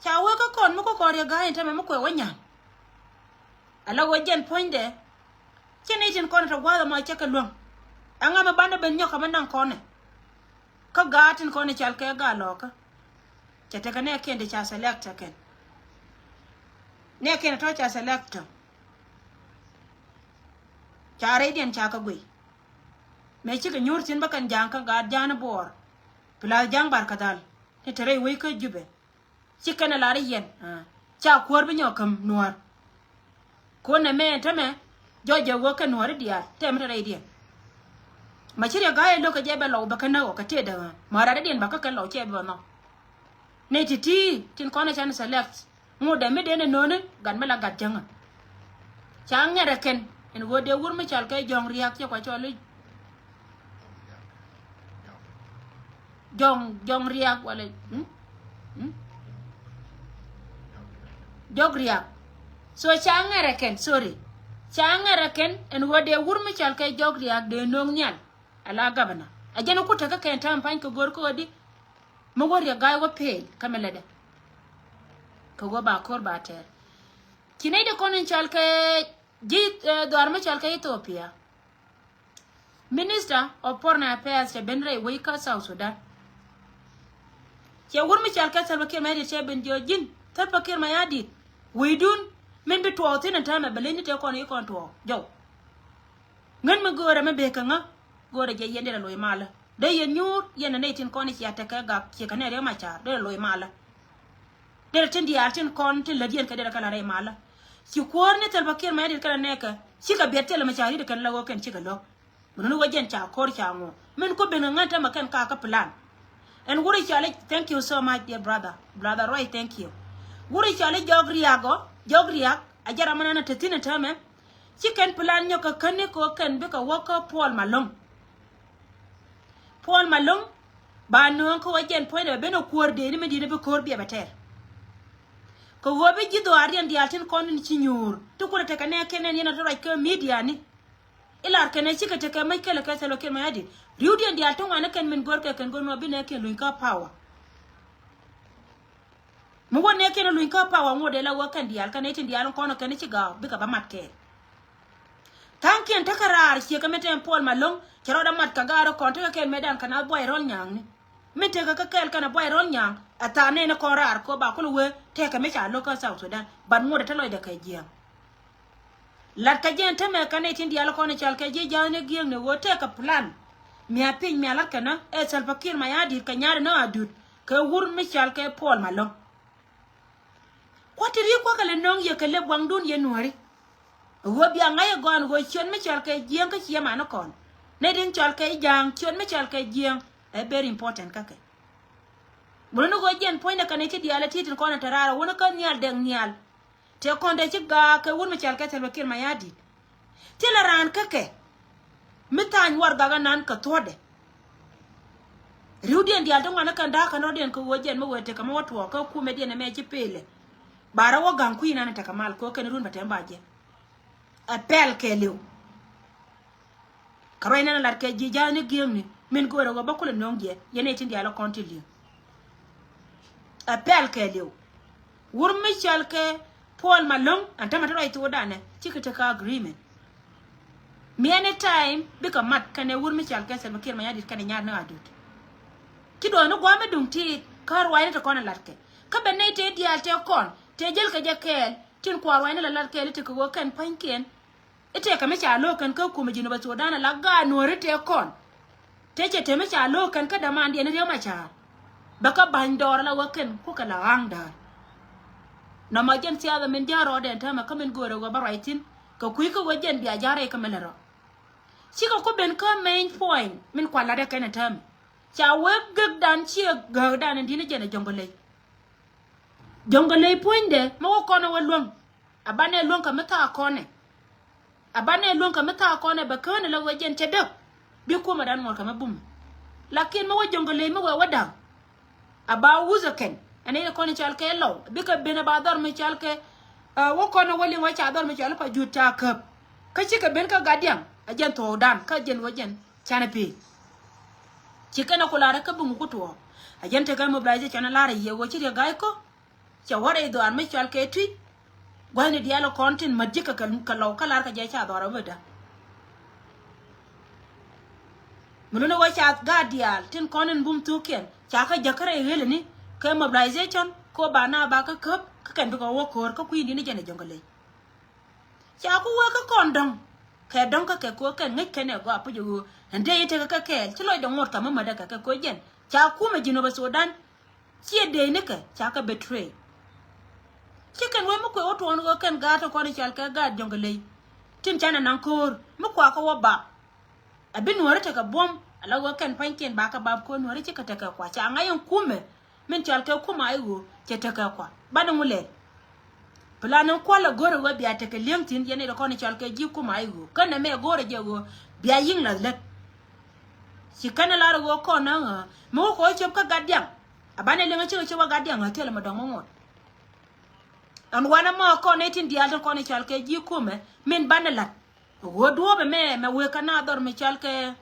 Ca wee kä kɔn mi kä kɔn riɛ ga̱a̱c in tɛmɛ mi kuɛ wä nyan. Ala ɣöö jɛn puɔ̱nydɛ. Cɛ ni tin kɔn tɛ gua̱a̱th ɛmɔ cɛ kɛ luäŋ. Ɛŋa mi banɛ ben nyɔk kɛ mi naŋ kɔnɛ. Kä gaat tin kɔn i̱ cal kɛ gaat lɔɔkä. Cɛ tekɛ nɛɛkiɛn ti ca select ɛ kɛn. Nɛɛkiɛn tɔ̱ ca select tɔ̱. Ca rɛydiɛn ca kɛ guiy. Mëë cikɛ nyuur thi̱n bä kɛn ja̱a̱ŋ kä gaat ja̱a̱n i̱ buɔɔr. Plus ja̱a̱ŋ bar kä dhal ni te rɛy wec kä Jubɛ. Ci kɛn ɛ lar i̱ yɛn ca kuäär bi nyɔk käm nuäär. Kun nɛ mɛ ɛn tämɛ jɔc jɛ wä kɛ nuɔ̱ɔ̱ri diaal tɛmɛ te rɛydiɛn. Ma ci riɛk ga̱a̱c ɛ lo̱k kɛ jɛ bɛ lɔw bɛ kɛ näk ɔ kɛ tëëdä ɣä ma raadädiɛn bä kä kɛ lɔw cɛ bɛ bɛ nhɔk. Nɛy ti̱ti̱ tin kɔn ɛ can select ŋot dɛ mi den ɛ nööni gat mi la gat jäŋä. Ca ŋɛr ɛ kɛn ɛn ɣöö dee wur mi cɔal kɛ jɔ̱ɔ̱ŋ ria̱a̱k cɛ kua cɔl i̱ Jɔŋ, jɔŋ riak wala jɔk riak. So ca ŋɛrɛ kɛn, sorry. Ca ŋɛrɛ kɛn ɛn ɣöö dee wur mi cɔal kɛ jɔk riak dee no̱o̱ŋ nhial. Ala gabana a jɛn ku tekä kɛn ta̱a̱m pa̱ny kɛ go̱r kä ɣöö di mi wä riak ga̱a̱c wä peel kä mi lätdɛ. Kɛ ɣöö ba ko̱r ba tɛɛr ci nɛy di kɔn in cɔal kɛ ji̱ dhuaar mi cɔal kɛ Ethiopia. Minister of Foreign Affairs cɛ ben rɛy wec kä South Sudan. Cɛ wur mi cɔal kɛ Salva Kiir Mayardit cɛ ben jiɔ ji̱n Salva Kiir Mayardit. Wecdun min bi tuɔɔk thi̱n in täämɛ bɛ leny ni tëë kɔn i̱ kɔn tuɔɔk jɔw. Ŋän mi göörä mi bekɛ ŋä göörä jɛ yɛn derɛ loc malä. Dee yɛn nyuur yɛn ɛ nɛy tin kɔn i̱ cia tekɛ gak ciɛ kɛ nɛ riek ma ca̱a̱r derɛ loc malä. Derɛ tin diaal tin kɔn tin lät yɛn kɛ derɛ kɛ la rɛy malä. Ci kuäär ni Salva Kiir Mayardit kɛnɛ nɛɛkɛ cikɛ biɛt thilɛ mɛ ca ri̱t kɛn la ɣöö kɛn cikɛ lo̱k. Bi nuni wä jɛn ca ko̱r ca ŋuɔ min ku ben ŋän tämɛ kɛn ka kä plan. Ɛn wuri cɔali, thank you so much dear brother, brother Roy, thank you. Wuri cɔali jɔk riak ɔ, jɔk riak a jɛ ram mi nan a te thi̱n a täämɛ. Ci kɛn plan nyɔk kɛ käni kɛ ɣöö kɛn bikɛ wä kä Paul Malong. Paul Malong ba nööŋ kä wä jɛn puɔ̱nydɛ bɛ ben ɔ kuäär dee ni mi di̱t ni bi ko̱r biɛ bɛ tɛr. Kɛ ɣöö bi ji̱ dhuaar diɛn diaal tin kɔn in ci nyuur ti kulɛ tekɛ nɛɛkiɛn ɛn yɛn a ti ruac kä midia ni. Ilar kɛn ɛ cikɛ tekɛ mäc kɛlɛ kɛ Salva Kiir Mayardit ri̱wdiɛn diaal ti ŋuan ni kɛn min go̱rkɛ kɛn go̱r nɔ bi nɛɛkiɛn luny kä power. Mi wä nɛɛkiɛn luny kä power ŋot dee la wä kɛn diaal kɛn ɛ tin diaal kɔn ɔ kɛn ci ga̱a̱k bikɛ bä mat kɛɛl. Tha̱a̱ŋkiɛn tekɛ raar ciekɛ mi tɛm Paul Malong cɛ rɔɔdɛ mat kɛ ga̱a̱r ɔ kɔn tekɛ kɛɛl mëëdan kɛn a buay rɔl nyaŋni. Mi tekɛ kä kɛɛl kɛn a buay rɔl nyaŋ ɛ tha̱a̱ŋ nɛɛni kɔn raar kɛ ɣöö ba kulɛ wee tekɛ mi ca lo̱k kä South Sudan but ŋot ɛ te lɔcdɛ kɛ jiääŋ. Lat kɛ jɛn tämɛ kɛ nɛy tin diaal kɔn i̱ cɔal kɛ ji̱ ja̱a̱n i̱ gi̱eŋni ɣöö tekɛ plan. Mia̱ piny mia̱ lat kɛ nä ɛ Salva Kiir Mayardit kɛ nya̱a̱dɛ nä Adut kɛ wur mi cɔal kɛ Paul Malong. Kua̱ ti ri kua̱ kɛ lɛ nöŋ yɛ kɛ lɛ buaŋdun yɛ nuɔ̱ri. Ɣöö bia ŋa̱c ɛ gɔ̱a̱n ɣöö ciöt mi cɔal kɛ jiäŋ kä ciɛ man ni kɔn. Nɛ din cɔal kɛ ja̱a̱ŋ ciöt mi cɔal kɛ jiäŋ ɛ very important kä kɛ. Mul ni ɣöö jiɛn puɔ̱nydɛ kɛn i̱ ci diaal ɛ ti̱i̱t in kɔn ɛ te raar ɛ wun kä nhial dɛŋ nhial. Tëë kɔn dee ci gaak kɛ wur mi cɔal kɛ Salva Kiir Mayardit. Thilɛ raan kä kɛ mi tha̱a̱ny warɛgak ɛnan kɛ thuɔ̱ɔ̱dɛ. Ri̱wdiɛn diaal ti ŋuan ni kɛn da̱a̱k kɛn rɔ̱diɛn kɛ ɣöö jɛn mi wëë tekɛ mi wä tuɔɔk kä kumɛdiɛn ɛmɛ ci pelɛ. Ba rɔ wä ga̱ŋ kui̱ inan tekɛ mal kɛ ɣöö kɛn run bɛ tɛm ba jɛ. Ɛ pɛl kɛɛliw. Kɛ ruac nɛn a lat kɛ ji̱ ja̱a̱ni gi̱eŋni min go̱o̱rɛ ɣöö bä kulɛ nöŋ jɛ yɛn ɛ tin diaal ɛ kɔn ti li̱eŋ. Ɛ pɛl kɛɛliw. Wur mi cɔal kɛ Paul Malong ɛn tämɛ ti ruac thokdanɛ cikɛ tekɛ agreement. Mi any time bikɛ mat kɛnɛ wur mi cɔal kɛ Salva Kiir Mayardit kɛnɛ nya̱a̱r ni Adut. Ci duɔ̱ɔ̱ni gua̱a̱m mi duŋ tiit kä ruacni ti kɔn a lat kɛ kä ben nɛy tëë diaal tëë kɔn tëë jäl kɛ jɛ kɛɛl tin kua̱r ruacni la lat kɛɛl i̱ tekɛ ɣöö kɛn pa̱nykiɛn. I̱ tëëkɛ mi ca lo̱o̱k kɛn kä kumɛ Jinubä Sudan ala gaat nuɔ̱ɔ̱ri tëë kɔn. Tëë cɛ te mi ca lo̱o̱k kɛn kä dämandiɛn i̱ Riek Machar. Bɛ kä ba̱ny dɔɔr ala wä kɛn kukɛ la ɣa̱a̱ŋ däär. Nɔmɔ jɛn thiathɛ min ja̱a̱r rɔɔdɛ ɛn täämɛ kä min göörɛ ɣöö bä ruac thi̱n kɛ kui̱ kä wä jɛn bia ja̱a̱r rɛy kä mi lät rɔ. Cikɛ ku ben kä main point min kualatdɛ kɛn ɛn täämɛ. Ca wee gäkdan ciɛ gäkdan in di̱t ni jɛn ɛ Jɔŋgɔley. Jɔŋgɔley puɔ̱nydɛ mi wä kɔn ɛ wä luäŋ. A banɛ luäŋ kɛ mi thaak kɔnɛ. A banɛ luäŋ kɛ mi thaak kɔnɛ bɛ kään ɛ la wee jɛn cɛ däk. Bi kumɛ dan ŋuɔ̱t kɛ mi bum. Lakin mi wä Jɔŋgɔley mi wee wä da̱ŋ. A ba wuth ɛ kɛn ɛn i̱ kɔn i̱ cɔal kɛ Lɔw bikɛ ben a ba dhɔr mi cɔal kɛ. Wä kɔn ɛ wä liŋ wä ca dhɔr mi cɔal i̱ Pajut ca käp. Kä cikɛ ben kä Gadiaŋ a jɛn thuɔɔkdan kä jɛn wä jɛn canɛ pee. Ci kɛn a ku lar kä buŋ ku tuɔɔk a jɛn tekɛ mobilization a lar a yiëë wä ci riɛ ga̱a̱c kä. Cɛ wä rɛy dhɔaar mi cɔal kɛ Twi. Gua̱thni diaal kɔn tin mät ji̱ kɛ kɛ Lɔw kä lar kɛ jɛ ca dhɔaar a wä da. Mi luni wä ca gaat diaal tin kɔn in bum thukiɛn ca kä jäk kä rɛy ɣelini kɛ mobilization ko ba na ba kä käp kä kɛn bikɛ wä ko̱o̱r kä kui̱n di̱n i̱ jɛn ɛ Jɔŋgɔley. Ca ku wee kä kɔn dɔ̱ŋ kɛ dɔ̱ŋ kä kɛ ko̱ kɛn ŋäc kɛn ɛ gɔaa puc ɛ ɣöö ɛn dee i̱ tekɛ kɛ kɛɛl ci lɔcdɛ ŋot kɛ mi mädɛ kɛ kɛ ko̱ jɛn ca kumɛ Jinubä Sudan. Ciɛ dee nikɛ ca kɛ betray. Ci kɛn wee mi kuɛ wä tuɔɔn ɣöö kɛn gaat ti kɔn i̱ cɔal kɛ gaat Jɔŋgɔley. Tin canɛ naŋ ko̱o̱r mi kuakä wä bap. A bi nuɔ̱ɔ̱ri tekɛ buɔ̱m a la ɣöö kɛn pa̱nykiɛn bakɛ bap ko̱o̱r nuɔ̱ɔ̱ri cikɛ tekɛ kua ca ŋa̱c ɛn kumɛ. Min cɔal kɛ kumɛ a i̱ ɣöö cɛ tekɛ kua banɛ ŋu lɛl. Plan in kual a go̱rɛ ɣöö bia tekɛ li̱eŋ thi̱n yɛn i̱ kɔn i̱ cɔal kɛ ji̱ kumɛ a i̱ ɣöö känɛ mɛ go̱rɛ jɛ ɣöö bia yi̱ŋ lath lät. Ci känɛ lar ɣöö kɔn ɛ ɣöö mi wä kɛ wä cop kä Gadiaŋ. A banɛ liŋ a cikɛ cop kä Gadiaŋ a thilɛ mɛ dɔ̱ŋ mi ŋot. Ɛn wanɛ mɔ kɔn i̱ tin diaal tin kɔn i̱ cɔal kɛ ji̱ kumɛ min banɛ la̱t. Ɣöö duɔ̱ɔ̱pɛ mɛ mɛ wëë kä na dhɔr mi cɔal kɛ.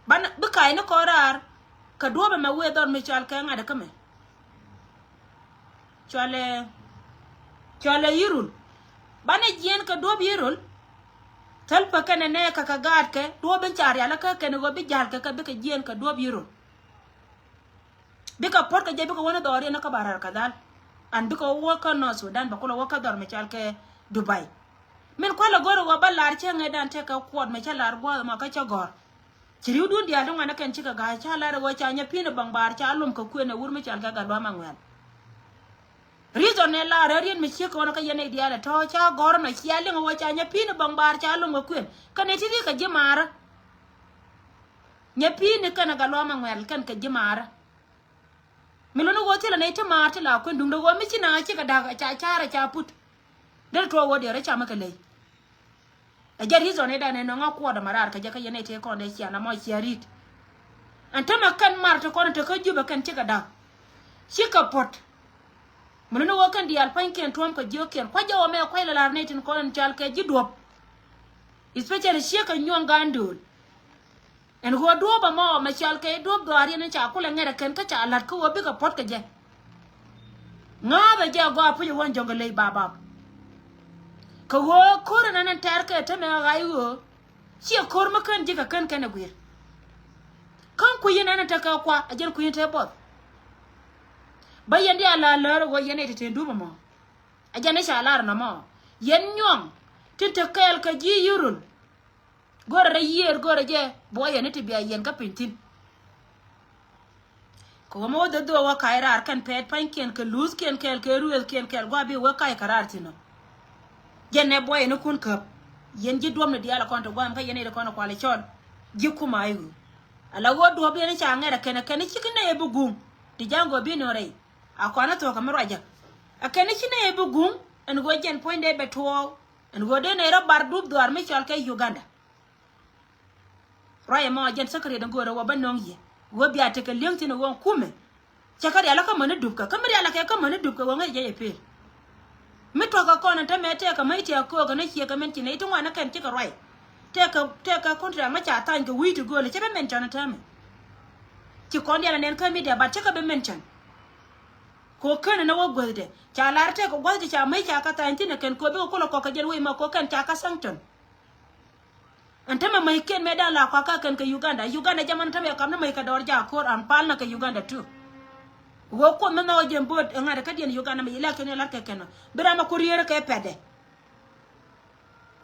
Banɛ bi ka̱a̱cni kɔn raar kɛ duɔ̱ɔ̱pɛ mɛ wëë dhɔr mi cɔal kɛ ŋa̱t kä mɛ. Cɔalɛ cɔalɛ Yirol. Banɛ jiɛn kɛ duɔ̱ɔ̱p Yirol. Thäl pä kɛnɛ nɛ kɛ kɛ gaatkɛ duɔ̱ɔ̱p in ca rialikä kɛnɛ ɣöö bi ja̱l kɛ kɛ bikɛ jiɛn kɛ duɔ̱ɔ̱p Yirol. Bikɛ puɔ̱t kɛ jɛ bikɛ wä ni dhɔriɛn ni kä Bahr el Ghazal. An bikɛ wä kä North Sudan bɛ kulɛ wä kä dhɔr mi cɔal kɛ Dubai. Min kualɛ go̱r i̱ wä bä lar cä ŋäcdan tekɛ kuɔt mi cä lar gua̱a̱th mɔ kä cä gɔ̱r. Ci ri̱wdun diaal ti ŋuan ni kɛn cikɛ ga̱a̱c ca lar i̱ wä ca nyɛ pi̱n i̱ bäŋ baar ca lom kɛ kuën ɛ wur mi cɔal kɛ Gatluak Maŋuɛl. Reason ni lar ɛ riet mi ciek kɛ wä ni kä yɛn i̱ diaal ɛ tɔ̱ ca gɔ̱r nɔ cia liŋ i̱ wä ca nyɛ pi̱n i̱ bäŋ baar ca lom kɛ kuën. Kɛn ɛ ti ri kɛ ji̱ maarä. Nyɛ pi̱i̱ni kɛn a Gatluak Maŋuɛl kɛn kɛ ji̱ maarä. Mi luni ɣöö thilɛ nɛy ti maar ti la kuën duŋdɛ ɣöö mi ci na cikɛ da̱k ca ca̱rä ca put. Derɛ tuɔɔk ɣöö diɛɛr ca mi kɛ ley. Ɛ jɛ reason ɛ danɛ nɔŋ a kuɔɔdɛ ma raar kɛ jɛ kä yɛn nɛy ti kɔn dee cia na mɔ cia ri̱t. Ɛn tämɛ kɛn mar ti kɔn te kä Jubɛ kɛn cikɛ da̱k. Cikɛ puɔ̱t. Mi luni ɣöö kɛn diaal pa̱nykiɛn tuɔ̱ɔ̱m kɛ jiökiɛn kua̱c jɛ ɣöö mɛ kua̱c lɛ la̱r nɛy tin kɔn in cal kɛ ji̱ duɔ̱p. Especially ciek kɛ nyuɔ̱ŋ ga̱a̱n dööl. Ɛn ɣöö duɔ̱ɔ̱p ɛmɔ mɛ cɔal kɛ duɔ̱ɔ̱p dhɔaariɛn in ca kulɛ ŋɛrɛ kɛn kä ca la̱t kä ɣöö bikɛ puɔ̱t kɛ jɛ. Ŋa̱a̱thɛ jɛ gɔaa puc ɛ wä ɛn Jɔŋgɛ Ley babap. Kɛ ɣöö ko̱r ɛn ɛn ɛn tɛ̈r kɛ te mɛ ɣa̱c ɣöö ciɛ ko̱r mi kän ji̱ kɛ kän kɛn ɛ gui̱i̱r. Kän kui̱ in ɛn ɛn tekɛ kua ɛ jɛn kui̱ in te buɔth. Bä yɛn diaal la lär ɛ ɣöö yɛn ɛ te te duɔ̱ɔ̱p ɛmɔ. Ɛ jɛn ɛ ca lar ɛn ɛmɔ yɛn nyuɔ̱ŋ tin te kɛɛl kɛ ji̱ Yirol. Go̱rɛ rɛy yiëër go̱rɛ jɛ buɔyɛ ni ti bia yɛn kä piny thi̱n. Kɛ ɣöö mi wä dho̱dho̱ wä ka̱c raar kɛn pɛɛt pa̱nykiɛn kɛ luuthkiɛn kɛɛl kɛ ruëëthkiɛn kɛɛl gua̱a̱ bi wä ka̱c kɛ raar thi̱n ɔ. Jɛn nɛ buɔyɛ ni kun käp. Yɛn ji̱ duɔ̱pni diaal ɛ kɔn ti gua̱a̱m kä yɛn nɛy ti kɔn ɛ kual ɛ cɔl ji̱ kum a i̱ ɣöö ala ɣöö duɔ̱ɔ̱p yɛn ca ŋɛr ɛ kɛn ɛ kɛn cikɛ nɛy ɛ bi guŋ. Ti ja̱a̱ŋ gɔɔ bi nööŋ rɛy a kɔn ɛ thuɔ̱k kɛ mi ruacä. Ɛ kɛn ci nɛy ɛ bi guŋ ɛn ɣöö jɛn puɔ̱nydɛ bɛ tuɔɔk ɛn ɣöö dee nɛy rɔ bar dup dhuaar mi cɔal kɛ Uganda. Ruac ɛmɔ jɛn secretary ɛn go̱o̱rɛ wä bä nöŋ yɛ wä bia tekɛ li̱eŋ thi̱n ɛ ɣöö kumɛ. Cɛ kä rialä kä mäni dupkä kä mi rialä kɛ kä mäni dupkä ɣöö ŋäc jɛ yɛ pel. Mi tuɔ̱kä kɔn ɛn tämɛ tɛɛkä mäc tiɛɛk köökä ni ciëkä mɛn ci nɛy ti ŋuan ni kɛn cikɛ ruac. Tɛɛkä tɛɛkä contract mä ca tha̱a̱ny kɛ wi̱i̱ ti gööl cɛ bä mention ɛn tämɛ. Ci kɔn diaal ɛ nɛn kä media but cä kɛ bä mention. Kɛ ɣöö ken ɛn ɛ wä guäthdɛ ca lar tɛɛkä gua̱th ti ca mäc ca kä tha̱a̱ny thi̱n ɛ kɛn kɛ ɣöö bikɛ kulɛ kɔk kɛ jɛn wec ma kɛ ɣöö kɛn ca kä sanction. Ɛn tämɛ mäc kiɛn mɛ dan la kuakä kɛn kɛ Uganda. Uganda jɛ man tämɛ kam ni mäc kɛ dɔɔr jaak ko̱r an pal na kɛ Uganda tu. Ɣöö kuoth mi nhɔk jɛ bo̱o̱t ɛ ŋa̱t kä diɛn Uganda mi election ɛ lat kɛ kɛn ɔ bi ram ɛ ku rier kɛ pɛtdɛ.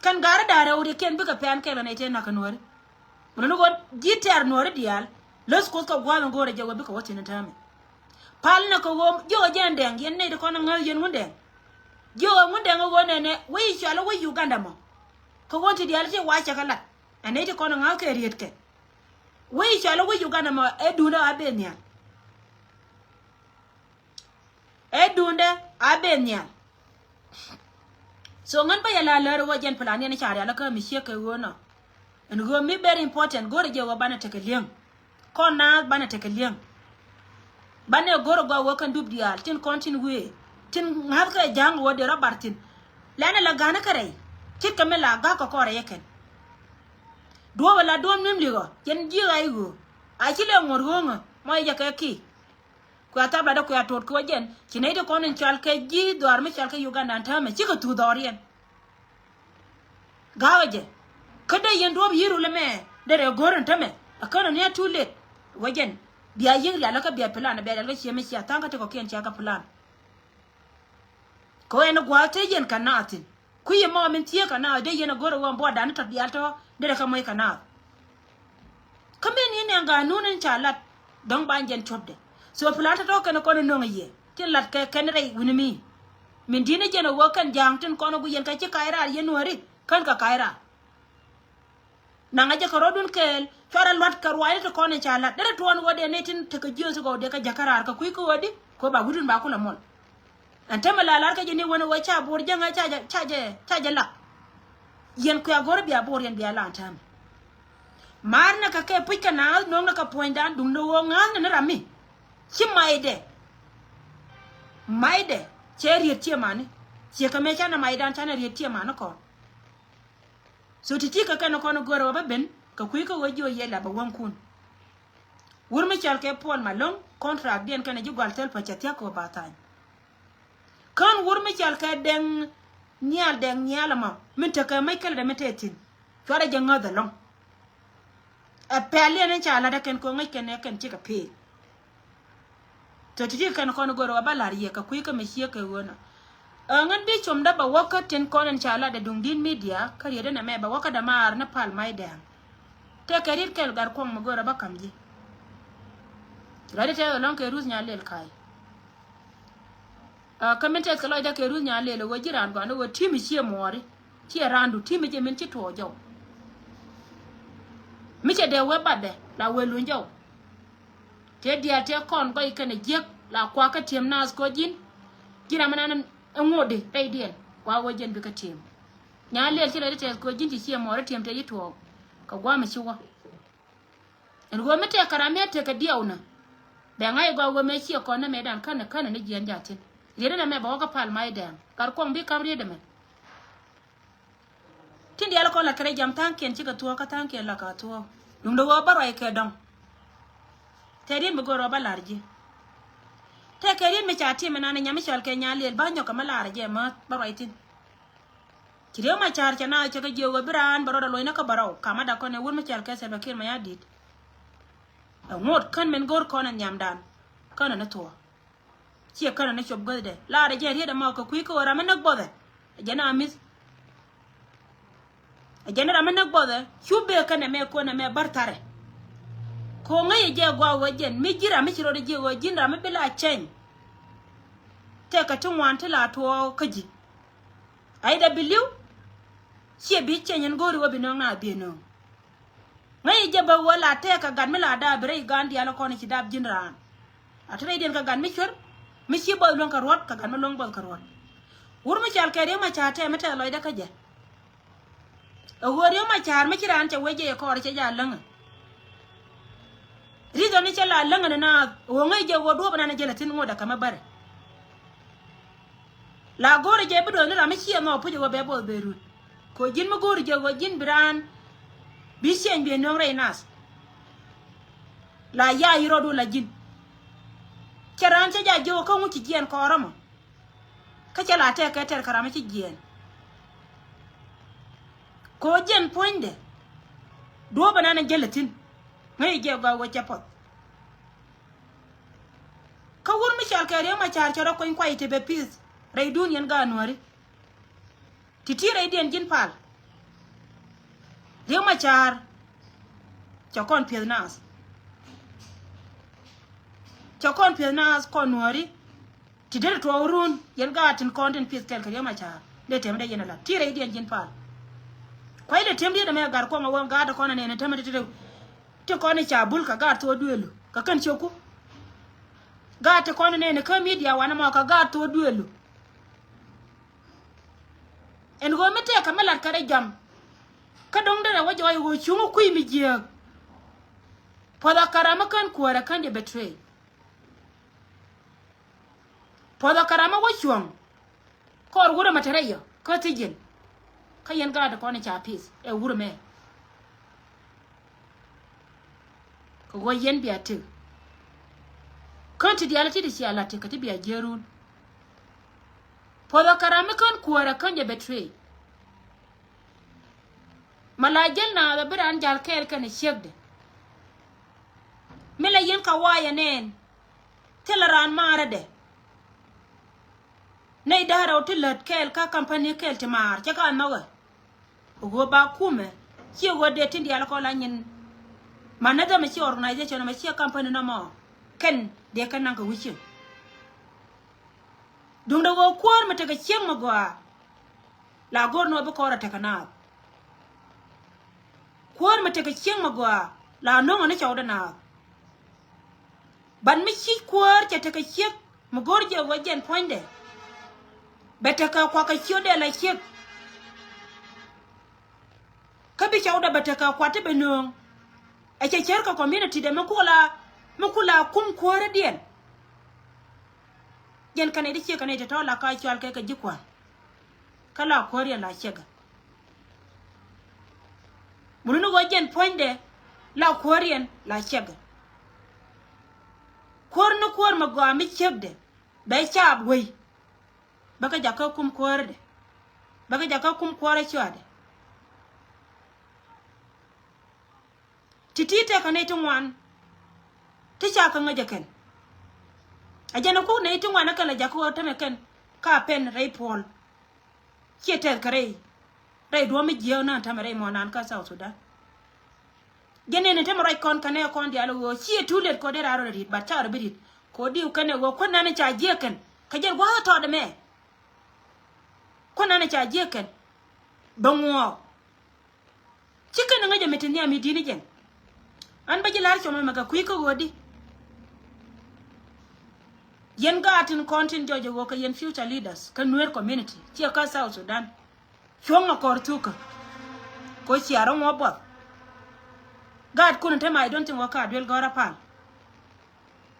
Kɛn ga̱ri da̱a̱r ɛ wut yɛ kiɛn bikɛ pɛn kɛl ɛ nɛy tëë nak kɛ nuɔ̱ɔ̱ri. Wulɛ ni ɣöö ji̱ tɛ̈r nuɔ̱ɔ̱ri diaal läth kuoth kɛ gua̱a̱th in go̱o̱rɛ jɛ wee bikɛ wä thi̱n in täämɛ. Pal ni kɛ ɣöö jiök ɛ jɛ ɛn dɛŋ yɛn nɛy ti kɔn ɛ ŋäth yɛn Ŋundɛŋ. Jiök ɛ Ŋundɛŋ ɛ ɣöö nɛnɛ wec cɔal ɛ wec Uganda mɔ. Kɛ ɣöö ti diaal ti wacɛ kɛ lat ɛ nɛy ti kɔn ɛ ŋa̱th kɛ rietkɛ. Wec cɔal ɛ wec Uganda mɔ ɛ duundɛ a ben nhial. Ɛ duundɛ a ben nhial. So ŋän bä yɛ la lär wä jɛn plan yɛn ca rial kä mi ciek kɛ ɣöö nɔ. Ɛn ɣöö mi very important go̱rɛ jɛ wä banɛ tekɛ li̱eŋ. Kɔn naath banɛ tekɛ li̱eŋ. Banɛ go̱rɛ gɔaa wä kɛn dup diaal tin kɔn tin wee tin ŋa̱th kɛ ja̱a̱ŋ wä dee rɔ bar thi̱n. Lɛnɛ la ga̱nä kɛ rɛy ce̱tkɛ mi la ga̱k kɛ kɔn rɛy ɛ kɛn. Duɔ̱ɔ̱p ɛ la duɔ̱ɔ̱p nim li̱kɔ jɛn ji̱ ɣa̱c ɣöö a ci lɛ ŋuɔ̱t ɣööŋä mɔ yɛ jɛ kɛ ki. Kuɛ a thap latdä kuɛ a tuɔt kɛ wä jɛn ci nɛy ti kɔn in cɔal kɛ ji̱ dhɔaar mi cɔal kɛ Uganda ɛn täämɛ cikɛ thuth dhɔriɛn. Ga̱a̱kɛ jɛ kä dee yɛn duɔ̱ɔ̱p yi̱r wulɛ mɛ dee rɛ go̱r ɛn tämɛ a känɛ ni a too late. Wä jɛn bia yi̱k rial kä bia plan bia rial kä ciɛ mi cia tha̱a̱ŋ kä ti kɔ̱kiɛn cia kɛ plan. Kɛ ɣöö ɛn gua̱a̱th te yɛn kɛ naath thi̱n. Kui̱ ɛmɔ min thieekä na dee yɛn a go̱r ɛ ɣöö buɔɔdan ni tɔt diaal tɔ̱ derɛ kɛ moc kɛ naath. Kä min ni nɛn ganun in ca lat dɔ̱ŋ ba jɛn cuɔpdɛ. So plan tɔ̱tɔ̱ kɛn kɔn in nöŋ a yiëë tin lat kɛ kɛn rɛy wi̱ni mi. Min di̱t ni jɛn a ɣöö kɛn ja̱a̱ŋ tin kɔn a guic yɛn kɛ ci kac raar yɛn nuääri kän kɛ kac raar. Naŋ a jɛ kɛ rɔ̱dun kɛɛl cuarɛ lua̱t kɛ ruaacni ti kɔn in ca la̱t derɛ tuɔɔn ɣöö dee nɛy tin tekɛ jiöth ti gɔw dee kɛ jäkä raar kɛ kui̱ kä ɣöödi kɛ ɣöö ba wi̱dun ba kulɛ muɔl. Ɛn tämɛ la la̱r kä jɛ ni wen ɣöö ca bo̱o̱r jäŋä ca jɛ ca jɛ ca jɛ lak. Yɛn kuɛ a go̱r bia bo̱o̱r yɛn bia la ɛn täämɛ. Ma̱a̱r nɛ kɛ kɛ puc kɛ naath no̱o̱ŋ nɛ kɛ puɔ̱nydan duundɛ ɣöö ŋa̱a̱th nɛ ni ram mi ci maydɛ. Maydɛ cɛ riet ciɛ mani ciɛ kɛ mëë canɛ maydan canɛ riet ciɛ mani kɔn. So ti ti kɛ kɛn kɔn go̱rɛ wä bä ben kɛ kui̱ kä wä jiɔ yɛ la bɛ wäŋkun. Wur mi cɔal kɛ Paul Malong contract diɛn kɛn ji̱ gual thil pä cɛ thiak kɛ wä ba thany. Kän wur mi cɔal kɛ Dɛŋ Nhial Dɛŋ Nhial ɛmɔ min tekɛ mec kɛlɛ dɛ mi tɛ thi̱n. Cuarɛ jɛ ŋäth ɛlɔ̱ŋ. Ɛ pɛl yɛn in ca la̱t ɛ kɛn kɛ ŋäc kɛn ɛ kɛn cikɛ peel. Tɔ ti̱ti̱ kɛn kɔn go̱r ɣä ba la̱r yɛ kɛ kui̱ kä mi ciek kɛ ɣöö nɔ. Ɛ ŋän bi com dä bɛ wäkä tin kɔn in ca lat ɛ duŋ di̱t media kä riet in ɛmɛ bɛ wäkä dämaar ni pal mac dɛ̈ɛ̈ŋ. Tëëkɛ riet kɛl gat kuɔŋ mi go̱r ɣä ba ka̱m ji̱. Rɔ̱dɛ tɛth ɛlɔ̱ŋ kɛ Ruth Nyalel ka̱a̱c. Ɛ kä min tɛth kɛ lɔcdä kɛ Ruth Nyalel ɛ ɣöö ji̱ raan gɔaa ni ɣöö ti̱mi ciɛ muɔɔri ciɛ raandu ti̱mi jɛ min ci tuɔɔk jɔw. Mi cɛ dee wee batdɛ la wee luny jɔw. Tëë diaal tëë kɔn gɔy kɛnɛ jiäk la kuakä ti̱em naath kɔ ji̱n. Ji̱ ram ɛnan ɛ ŋotdi rɛydiɛn kua wä jiɛn bikɛ ti̱em. Nyalel ci lɛ di tɛth kɔ ji̱n ci ciɛ mɔɔri ti̱em tëë ji̱ tuɔɔk kɛ gua̱a̱mɛ ci wä. Ɛn ɣöö mi tëë kɛ ram mi a tëë kɛ diɛw nä bɛ ŋa̱c gɔaa ɣöö mëë ciɛ kɔn nä mëëdan känɛ känɛ ni jiɛn ja̱thi̱n. Riet ɛn ɛmɛ bɛ wä kä pal mac dɛɛŋ gat kuɔŋ bi ka̱m riet ɛmɛ. Tin diaal kɔn la kɛrɛ jam tha̱a̱ŋkiɛn cikɛ thuɔ̱ɔ̱k kä tha̱a̱ŋkiɛn la ka thuɔ̱ɔ̱k. Duundɛ ɣöö bä ruac kɛ dɔ̱ŋ. Tɛ riet mi go̱o̱r ɣöö bä la̱r ji̱. Tɛ kɛ riet mi ca ti̱em ɛnan ɛ nyam mi cɔal kɛ Nyalel bä nyɔk kɛ mi la̱r jɛ määth bä ruac thi̱n. Ci Riek Macar cɛ na cɛ kɛ jiök ɣöö bi raan bɛ rɔɔdɛ luɔ̱cnä kä bärɔw kamäda kɔn ɛ wur mi cɔal kɛ Salva Kiir Mayardit. Ɛ ŋot kän min go̱o̱r kɔn ɛ nhiamdan känɛ ni thuɔ̱ɔ̱k. Ciɛ känɛ ni cop guäthdɛ laarɛ jɛ riet ɛmɔ kɛ kui̱ kä ɣöö ram mi näk buɔthɛ. Ɛ jɛn a mi̱th. Ɛ jɛn ram mi näk buɔthɛ cu bee kɛnɛ mɛ kuɔnɛ mɛ bär tharɛ. Ko̱ ŋäc ɛ jɛ gɔaa ɣöö jɛn mi ji̱n ram mi ci rɔɔdɛ jiɛ ɣöö ji̱n ram mi bi la cɛny. Tëëkɛ ti ŋuan ti la tuɔɔk kä ji̱. Ai dɛ bi li̱w. Ciɛ bi cɛny ɛn go̱o̱ri ɣöö bi nööŋ na bi nööŋ. Ŋäc ɛ jɛ bä ɣöö la tëëkɛ gat mi la da̱a̱ bi rɛy gaan diaal kɔn ci dap ji̱n raan. A te rɛydiɛn kɛ gat mi cuer mi ci buɔth luäŋ kɛ ruɔ̱t kɛ gat mi luäŋ buɔth kɛ ruɔ̱t. Wur mi cal kɛ Riek Machar tɛm mi tɛth lɔcdä kä jɛ. Ɛ ɣöö Riek Machar mi ci raan cɛ wec jɛ yɛ kɔɔr cɛ jɛ a läŋä. Reason ni cɛ la läŋä ni naath ɣöö ŋäc jɛ ɣöö duɔ̱ɔ̱p ɛnan jɛ lɛ thi̱n ŋot ɛ kɛ mi bärɛ. La go̱o̱rɛ jɛ bi do̱th ni ram mi ciɛ nhɔk puc ɛ ɣöö bɛ buɔth bɛ rut. Kɛ ɣöö ji̱n mi go̱o̱rɛ jɛ ɣöö ji̱n bi raan bi ciɛny bi ɛ nööŋ rɛy naath. La ya yi rɔɔdu la ji̱n. Cɛ raan cɛ jɛ a jiök kä ŋu ci jiɛɛn kɔɔrä mɔ. Kä cɛ la tɛk kɛ tɛr kɛ ram mi ci jiɛɛn. Kɛ ɣöö jiɛn puɔ̱nydɛ. Duɔ̱ɔ̱p ɛnan ɛ jälɛ thi̱n. Ŋäc jɛ gɔaa ɣöö cɛ puɔth. Kä wur mi cɔal kɛ Riek Machar cɛ rɔ kuany kuay ti bɛ peace rɛydun yɛn gaat Nuääri. Ti̱ti̱ rɛydiɛn ji̱n pal. Riek Machar cɛ kɔn pi̱eth naath. Cɛ kɔn pi̱eth naath kɔn Nuääri. Ti deri tuɔɔk run yɛn gaat tin kɔn tin pi̱eth kɛl kɛ Riek Machar. Dee tɛm dee yɛn ala ti rɛydiɛn ji̱n pal. Kuay dee tɛm diet ɛmɛ gat kuɔŋ a wä gaat ti kɔn anɛn tɛmɛ ti ti ti kɔn i̱ ca bul kɛ gaat thok duëëlu kɛ kɛn cioku. Gaat ti kɔn inɛn kä media wanɛ mɔ kɛ gaat thok duëëlu. Ɛn ɣöö mi tëëkɛ mi lat kɛ rɛy jam. Kä do̱ŋ derɛ wä jɔɔc ɣöö cuŋ kui̱ mi jiääk. Puɔth a kɛ ram mi kän kuäärä kän jɛ betray. Puɔth a kɛ ram mi wä cuɔ̱ŋ. Kɔr wurɛ mɛ te rɛy yɔ kä thi̱ji̱n. Kä yɛn gaat kɔn i̱ ca peace ɛ wurɛ mɛ. Kɛ ɣöö yɛn bia tëk. Kän ti diaal ti di cia la̱t ti kɛ ti bia jiärun. Puɔth ɛ kɛ ram mi kän kuäärä kän jɛ betray. Ma la jäl naath ɛ bi raan jal kɛɛl kɛnɛ ciekdɛ. Mi la yɛn ka waayɛ nɛɛn. Thilɛ raan maarädɛ. Nɛy da̱rɛ ɔ ti lät kɛɛl kä kampani kɛɛl ti maar cɛ ka nhɔkɛ. Ɣöö ba kumɛ ciɛ ɣöö dee tin diaal kɔn la nyin. Ma näthɛ mɛ ciɛ organization mɛ ciɛ kampani nɔmɔ kɛn dee kɛn naŋ kɛ wi̱ciɛn. Duundɛ ɣöö kuäär mi tekɛ cieŋ mi gɔaa. La go̱r ni ɣöö bi kɔrɛ tekɛ naath. Kuäär mi tekɛ cieŋ mi gɔaa la no̱ŋɛ ni cɔwdɛ naath. But mi ciec kuäär cɛ tekɛ ciek mi go̱r jɛ ɣöö jɛn puɔ̱nydɛ. Bɛ tekɛ kuakä ciötdɛ la ciek. Kä bi cɔwdɛ bɛ tekɛ kuat ti bɛ nööŋ. Ɛ cɛ cär kɛ community dɛ mi kula mi kula kum kuäärädiɛn. Jɛn kɛnɛ di ciek kɛnɛ ti tɔ̱ la ka cual kɛ kɛ ji̱ kua̱r. Kä la kuääriɛn la ciekɛ. Mun ni ɣöö jɛn puɔ̱nydɛ la kuääriɛn la ciekɛ. Kuäär ni kuäär mi gɔaa mi ciekdɛ bɛ caap wei. Bä kɛ jakä kum kuäärädɛ. Bä kɛ jakä kum kuäärä cua̱dɛ. Ti̱ti̱ tëëkä nɛy ti ŋuan. Ti ca kä ŋäcä kɛn. A jɛn a kuk nɛy ti ŋuan a kɛn la jakä ɣöö tämɛ kɛn ka pɛn rɛy puɔl. Ciɛ tɛth kɛ rɛy rɛy duɔ̱ɔ̱m mi jiääk na̱a̱n tämɛ rɛy muɔ̱ɔ̱n naan kä South Sudan. Jɛn nɛn in tämɛ ruac kɔn kɛnɛ kɔn diaal ɣöö ciɛ too late kɔ dee raar rɔ ri̱t but ca rɔ bi ri̱t kɔ diw kɛnɛ ɣöö kuän nan in ca jiääk kɛn kɛ jɛn gua̱a̱th tɔɔt ɛmɛ. Kuän nan in ca jiääk kɛn bɛ ŋuɔɔk. Ci kɛn ŋäcɛ mi ti nhiam mi di̱t ni jɛn. An bä ji̱ la̱r cuɔmɛ mɛ kɛ kui̱ kä ɣöödi. Yɛn gaat tin kɔn tin jɔc ɛ ɣöö kɛ yɛn future leaders kä Nuer community ciɛ kä South Sudan. Cuɔ̱ŋ ɛ kɔr thukä. Kɛ ɣöö cia rɔ ŋuɔ̱p buɔth. Gaatkun in te ma I don't think ɣöö ka duel gɔ̱rä pal.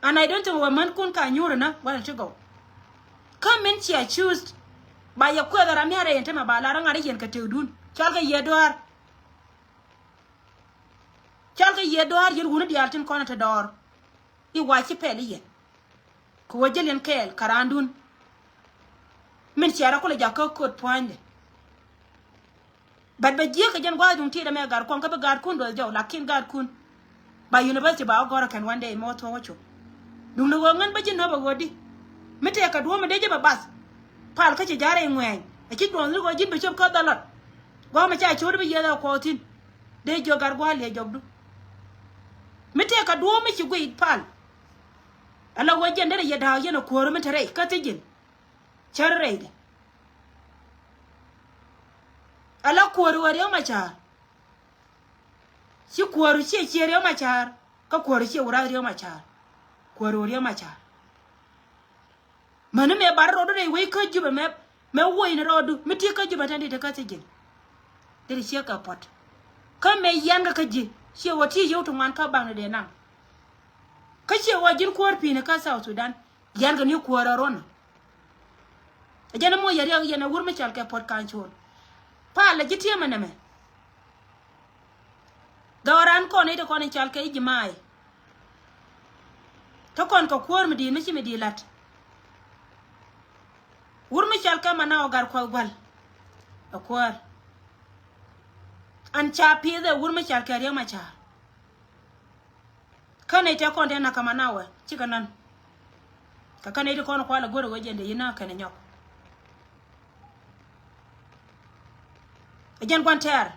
And I don't think wä mänkun ka nyuur inä wala ti gɔw. Kä min cia choose ba yɛ kuɛth ram mi a rɛy in te ma ba lar ŋa̱r i̱ yɛn kɛ tëkdun cɔal kɛ yiëë dɔaar. Cɔal kɛ yiëë dɔaar yɛn wuni diaal tin kɔn in te dɔɔr. I̱ wa ci pɛl i̱ yɛn kɛ wä jäl yɛn kɛɛl kɛ raandun. Min cia rɔ kulɛ jakä kööt pua̱nydɛ. But bɛ jiäk kɛ jɛn gua̱a̱th duŋ tiɛt ɛmɛ gat kuɔŋ kä bi gaatkun duɔth jɔw lakin gaatkun. Ba university ba wä gɔ̱rä kɛn one day mɛ wä thuɔ̱k wä cop. Duŋni ɣöö ŋän bä ji̱ nöp ɛ ɣöödi. Mi tëëkɛ duɔ̱ɔ̱m mi dee ji̱ bɛ bath. Pal kä ci ja̱rɛ i̱ ŋuɛ̈ɛ̈ny ɛ ci duɔ̱ɔ̱th ni ɣöö ji̱n bi cop kä dhalɔt. Gɔmɛ ca cot bi yieth a kuɔth thi̱n. Dee jiök gat gua̱a̱r liɛ jɔkdu. Mi tëëk kɛ duɔ̱ɔ̱p mi ci guiy pal. Ala wä jiɛn derɛ yɛ da̱a̱k yɛn a kuäär mi te rɛy kä thi̱ ji̱n. Cär rɛydɛ. Ala kuäär wä Riek Macar. Ci kuäär ciɛ ciɛ Riek Macar. Kä kuäär ciɛ wä rath Riek Macar. Kuäär wä Riek Macar. Mäni mëë bar rɔɔdu rɛy wec kä Jubɛ mɛ, mɛ woc ni rɔɔdu mi ti kä Jubɛ tɛn di ti kä thi̱ ji̱n. Di ti ciek kɛ puɔt. Kä mëë yian kɛ kä ji̱ ciɛ wä ti yio̱w ti ŋuan kä baŋ ni dee naŋ. Kä ciɛ wä ji̱n kuäär pi̱i̱ni kä South Sudan. Yian kɛ ni kuäär a run. Ɛ jɛn ɛ moc yɛ riɛk yɛn ɛ wur mi cɔal kɛ puɔt ka̱n cuɔl. Palɛ ji̱ tiɛmɛ nɛmɛ. Dhɔran kɔn i̱ ti kɔn in cal kɛ i̱ ji̱ ma̱a̱ i̱. Te kɔn kɛ kuäär mi di̱i̱t mi ci mi di̱i̱t la̱t. Wur mi cal kɛ Manaw ɔ Gatkuɔth Gua̱l. Ɛ kuäär. An ca pi̱i̱th ɛ wur mi cal kɛ Riek Macar. Kä nɛy tëë kɔn tëë na̱k kä Manaw ɛ cikɛ nɔn. Kɛ kä nɛy ti kɔn kualɛ go̱r ɛ wee jɛn dee yi̱n na̱k kɛn ɛ nyɔk. Ɛ jɛn gua̱n tɛɛr.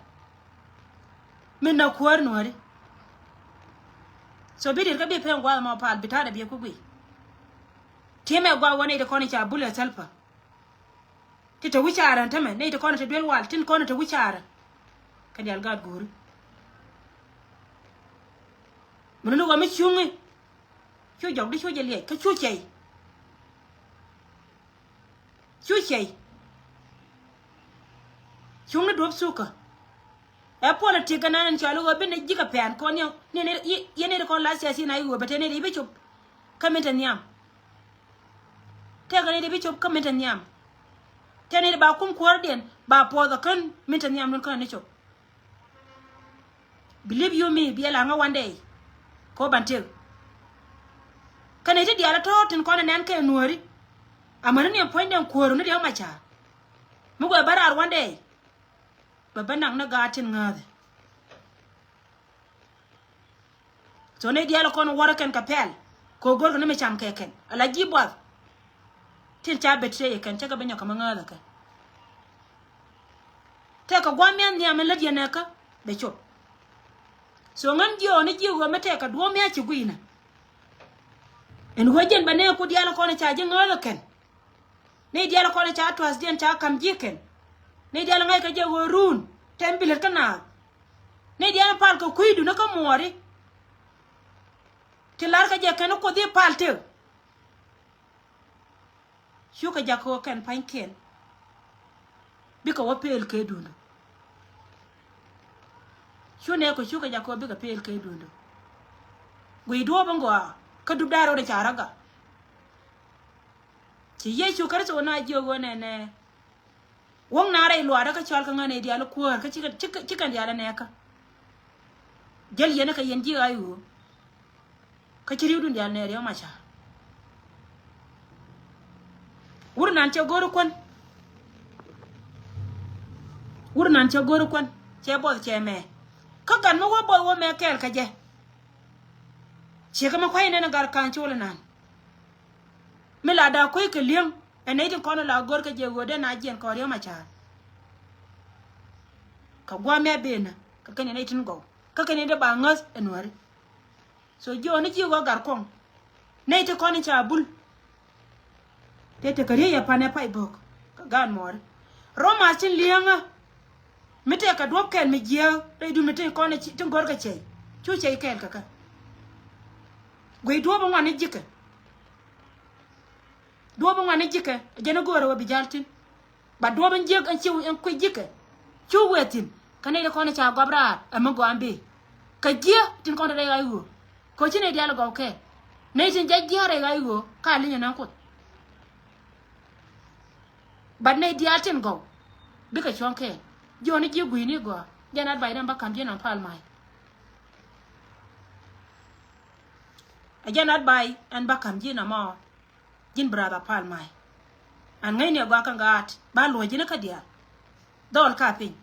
Min na kuäär nuääri. So bi di̱t kä bi pen gua̱a̱th mɔ pal bi ta̱a̱dɛ biɛ ku guiy. Ti̱emɛ gua̱a̱th wä nɛy ti kɔn i̱ ca bul ɛ thäl pä. Ti te wi̱caarä tämɛ nɛy ti kɔn i̱ te duel wal tin kɔn i̱ te wi̱caarä. Kɛ dial gaat guuri. Mun ni wä mi cuŋi. Cu jɔk di cu jɛ liɛc kä cu cɛy. Cu cɛy. Cuŋni duɔ̱p thukä. Ɛ politik kɛ nan in cɔal i̱ ɣöö bi ni ji̱ kɛ pɛn kɔn yɛ ni ni yɛ ni ri kɔn la siasi na i̱ ɣöö bɛ te ni ri bi cop. Kä min te nhiam. Tëëkɛ ni ri bi cop kä min te nhiam. Te ni ri ba kum kuäärdiɛn ba puɔth ɛ kän min te nhiam nun kän ni cop. Believe you me, biɛ la ŋä one day. Ko ban tëk. Kɛnɛ ti diaal tɔ̱ tin kɔn nɛn kɛ nuääri. Amäni ni ɛn puɔ̱ny den kuääru ni Riek Macar. Mi guɛ bä raar one day. Bɛ bä nak ni gaat tin ŋääthɛ. So ni diaal kɔn wäri kɛn kɛ pɛl. Ko go̱rkɛ ni mi cam kɛ kɛn. Ala ji̱ buath. Tin ca betray kɛn cä kɛ bi nyɔk kɛ mi ŋääthɛ kɛ. Tɛkɛ gua̱a̱th mia̱th nhiam in lät yɛn ɛ kä bɛ cop. So ŋän jiɔɔni ji̱ ɣöö mi tɛkɛ duɔ̱ɔ̱p mia̱th ci gui̱nä. Ɛn ɣöö jɛn bɛ nɛɛku diaal kɔn ca ji̱ ŋääth ɛ kɛn. Ni diaal kɔn ca tua̱thdiɛn ca ka̱m ji̱ kɛn. Ni diaal ŋa̱ckɛ jɛ ɣöö ruun tɛm bi lät kä naath. Ni diaal pal kɛ kui̱dun kä muɔɔri. Ti lar kɛ jɛ kɛn kuoth i̱ pal tëk. Cukɛ jak kɛ ɣöö kɛn pa̱nykiɛn. Bikɛ wä pel kɛ duundu. Cu nɛɛku cukɛ jak kɛ ɣöö bikɛ pel kɛ duundu. Guiy duɔ̱ɔ̱p in gɔaa kä dup da̱a̱r rot in ca rɔ gak. Ci Yecu Kritho na jiök ɣöö nɛnɛ. Wäŋ na rɛy luaarä kä cɔal kä ŋän ɛ diaal kuäär kä cikɛ, cikɛ, cikɛ diaal ɛ nɛɛkä. Jäl yɛn kä yɛn ji̱ ɣa̱c ɣöö kä ci ri̱wdun diaal nɛɛr yɔ̱ maca. Wur nan cɛ go̱r kuän. Wur nan cɛ go̱r kuän cɛ buɔth cɛ mɛ. Kä gat mi wä buɔth wä mɛ kɛɛl kä jɛ. Ciek mi kua̱c nɛn gat ka̱n col inan. Mi la da kuec kɛ li̱eŋ. Ɛ nɛy tin kɔn la go̱r kä jɛ ɣöö dee na jiɛn kɔn riäm a ca̱a̱r. Kä gua̱a̱mɛ benä kä kɛn nɛy tin gɔw kä kɛn dee ba ŋäth ɛ nuääri. So jiɔni ji̱ ɣɔ̱ gat kɔŋ nɛy ti kɔn in ca bul. Tëë tekɛ riey ɛ panɛ pay bok kä gaat mɔɔri. Romath tin li̱eŋä. Mi tëë kɛ duɔ̱p kɛl mi jiääk rɛy dun mi tin kɔn tin go̱r kɛ cɛy cu cɛy kɛɛl kɛ kɛ. Guiy duɔ̱p in ŋuan ni ji̱kɛ. Duɔ̱p in ŋuan ni ji̱kɛ jɛn in go̱o̱rɛ wä bi ja̱l tin. Ba duɔ̱p in jiäk in ci in kui̱ ji̱kɛ cu wëë thi̱n. Kä nɛy ti kɔn in ca gɔp raar ɛ mi gɔaa in bëë kɛ jiäk tin kɔn te rɛy ɣa̱c ɣöö. Kɛ ci nɛy diaal gɔw kɛɛl nɛy tin jɛ jiäk rɛy ɣa̱c ɣöö ka li̱ny ɛn ɣän kuoth. But nɛy diaal tin gɔw bikɛ cuɔ̱ŋ kɛɛl. Jiɔni ji̱ gui̱ni gɔaa jɛn advice ɛn ba ka̱m ji̱ nɔm pal may. Ɛ jɛn advice ɛn ba ka̱m ji̱ nɔmɔ. Ji̱n brother pal may. An ŋäcni ɛ gɔaa kä gaat ba luɔ̱c ji̱n kä diaal. Dhɔl ka piny.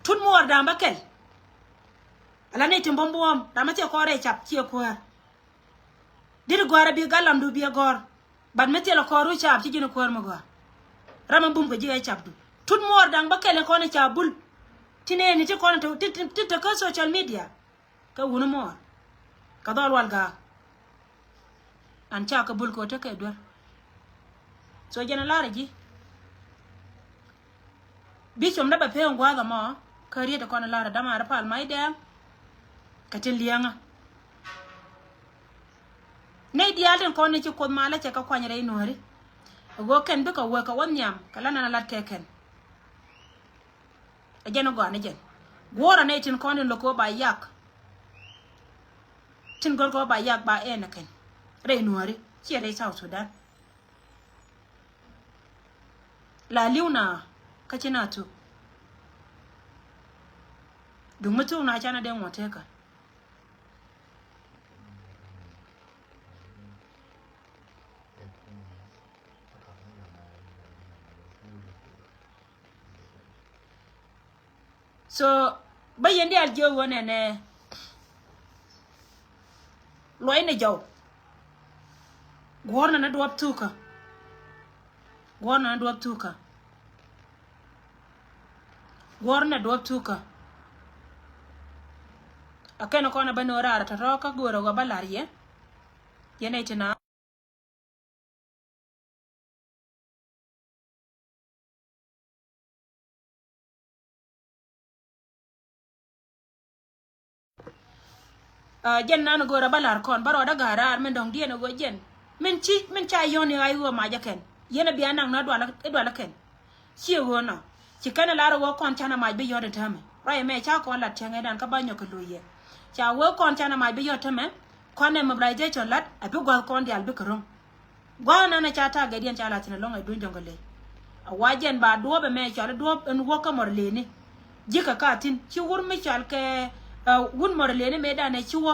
Tut muɔɔr da̱a̱m bä kɛl. Ala ni tim buɔ̱m buɔ̱ɔ̱m da̱a̱m bä thiɛ kɔɔr ɛ cap ciɛ kuäär. Dit gɔ̱a̱r ɛ bi gat lamdu bi ɛ gɔ̱r. Bat mi thilɛ kɔɔr ru caap ci ji̱n kuäär mi gɔaa. Ram mi bum kɛ ji̱ ɛ capdu. Tut muɔɔr da̱ŋ bä kɛl in kɔn in ca bul. Ti nɛɛni ti kɔn in ti, ti, ti, ti te kä social media. Kä wuni muɔɔr. Kä dhɔl wal gaak. An ca kɛ bul kɛ ɣöö tekɛ duer. So jɛn a lar ji̱. Bi com dee bɛ pee in gua̱a̱th ɛmɔ kä riet in kɔn in lar dämaari pal mac dɛɛŋ. Kɛ tin liɛŋä. Nɛy diaal tin kɔn ni ci Kuoth malä cɛ kɛ kuany rɛy nuääri. Ɛ ɣöö kɛn bikɛ wee kɛ wä nhiam kɛ la nɛn a lat kɛ kɛn. Ɛ jɛn ɛ gɔaa ni jɛn. Guɔ̱ɔ̱rä nɛy tin kɔn tin lo̱k kɛ wä ba yak. Tin gör kɛ wä ba yak ba ɛn ɛ kɛn rɛy nuääri ciɛ rɛy South Sudan. La li̱w na kä ci na thuk. Duŋ mi thuk na canɛ dee ŋuɔ̱t tekä. So bä yɛn diaal jiök ɣöö nɛnɛ luɔcni jɔw. Guɔ̱ɔ̱rnɛ ni duɔ̱p thukä. Guɔ̱ɔ̱rnɛ ni duɔ̱p thukä. Guɔ̱ɔ̱rnɛ duɔ̱p thukä. A kɛn kɔn a bä ni ɣöö raar tɔ̱tɔ̱ kä go̱o̱rä ɣöö bä la̱r yɛ. Yɛn nɛy ti na Ah, jɛn nan go̱o̱rä bä la̱r kɔn bä rɔɔdä ga̱a̱ raar min dɔ̱ŋ diɛn a ɣöö jɛn min ci min ca yɔ̱n i̱ ɣa̱c ɣöö mac ɛ kɛn yɛn a bia naŋ ni i̱ dualä kɛn. Ciɛ ɣöö nɔ ci kɛn ɛ lar ɛ ɣöö kɔn canɛ mac bi yɔ̱t ɛ täämɛ. Ruac ɛmɛ ca kɔn lat cäŋ ɛ dan kä bä nyɔk kɛ luc yɛ. Ca ɣöö kɔn canɛ mac bi yɔ̱t täämɛ. Kɔn ɛ mobilization lat a bi gua̱th kɔn diaal bikɛ ro̱ŋ. Gua̱a̱th nanɛ ca ta̱a̱ gɛdiɛn ca la̱th thi̱n ɛlɔ̱ŋ ɛ duny dɔ̱ŋ kɛ ley. A wa jɛn ba duɔ̱ɔ̱p ɛmɛ cɔal i̱ duɔ̱ɔ̱p ɛn wä kä mɔr leni. Ji̱ kɛ ka thi̱n ci wur mi cɔal kɛ, ɛ, wun mɔr leni mëë danɛ ci wä.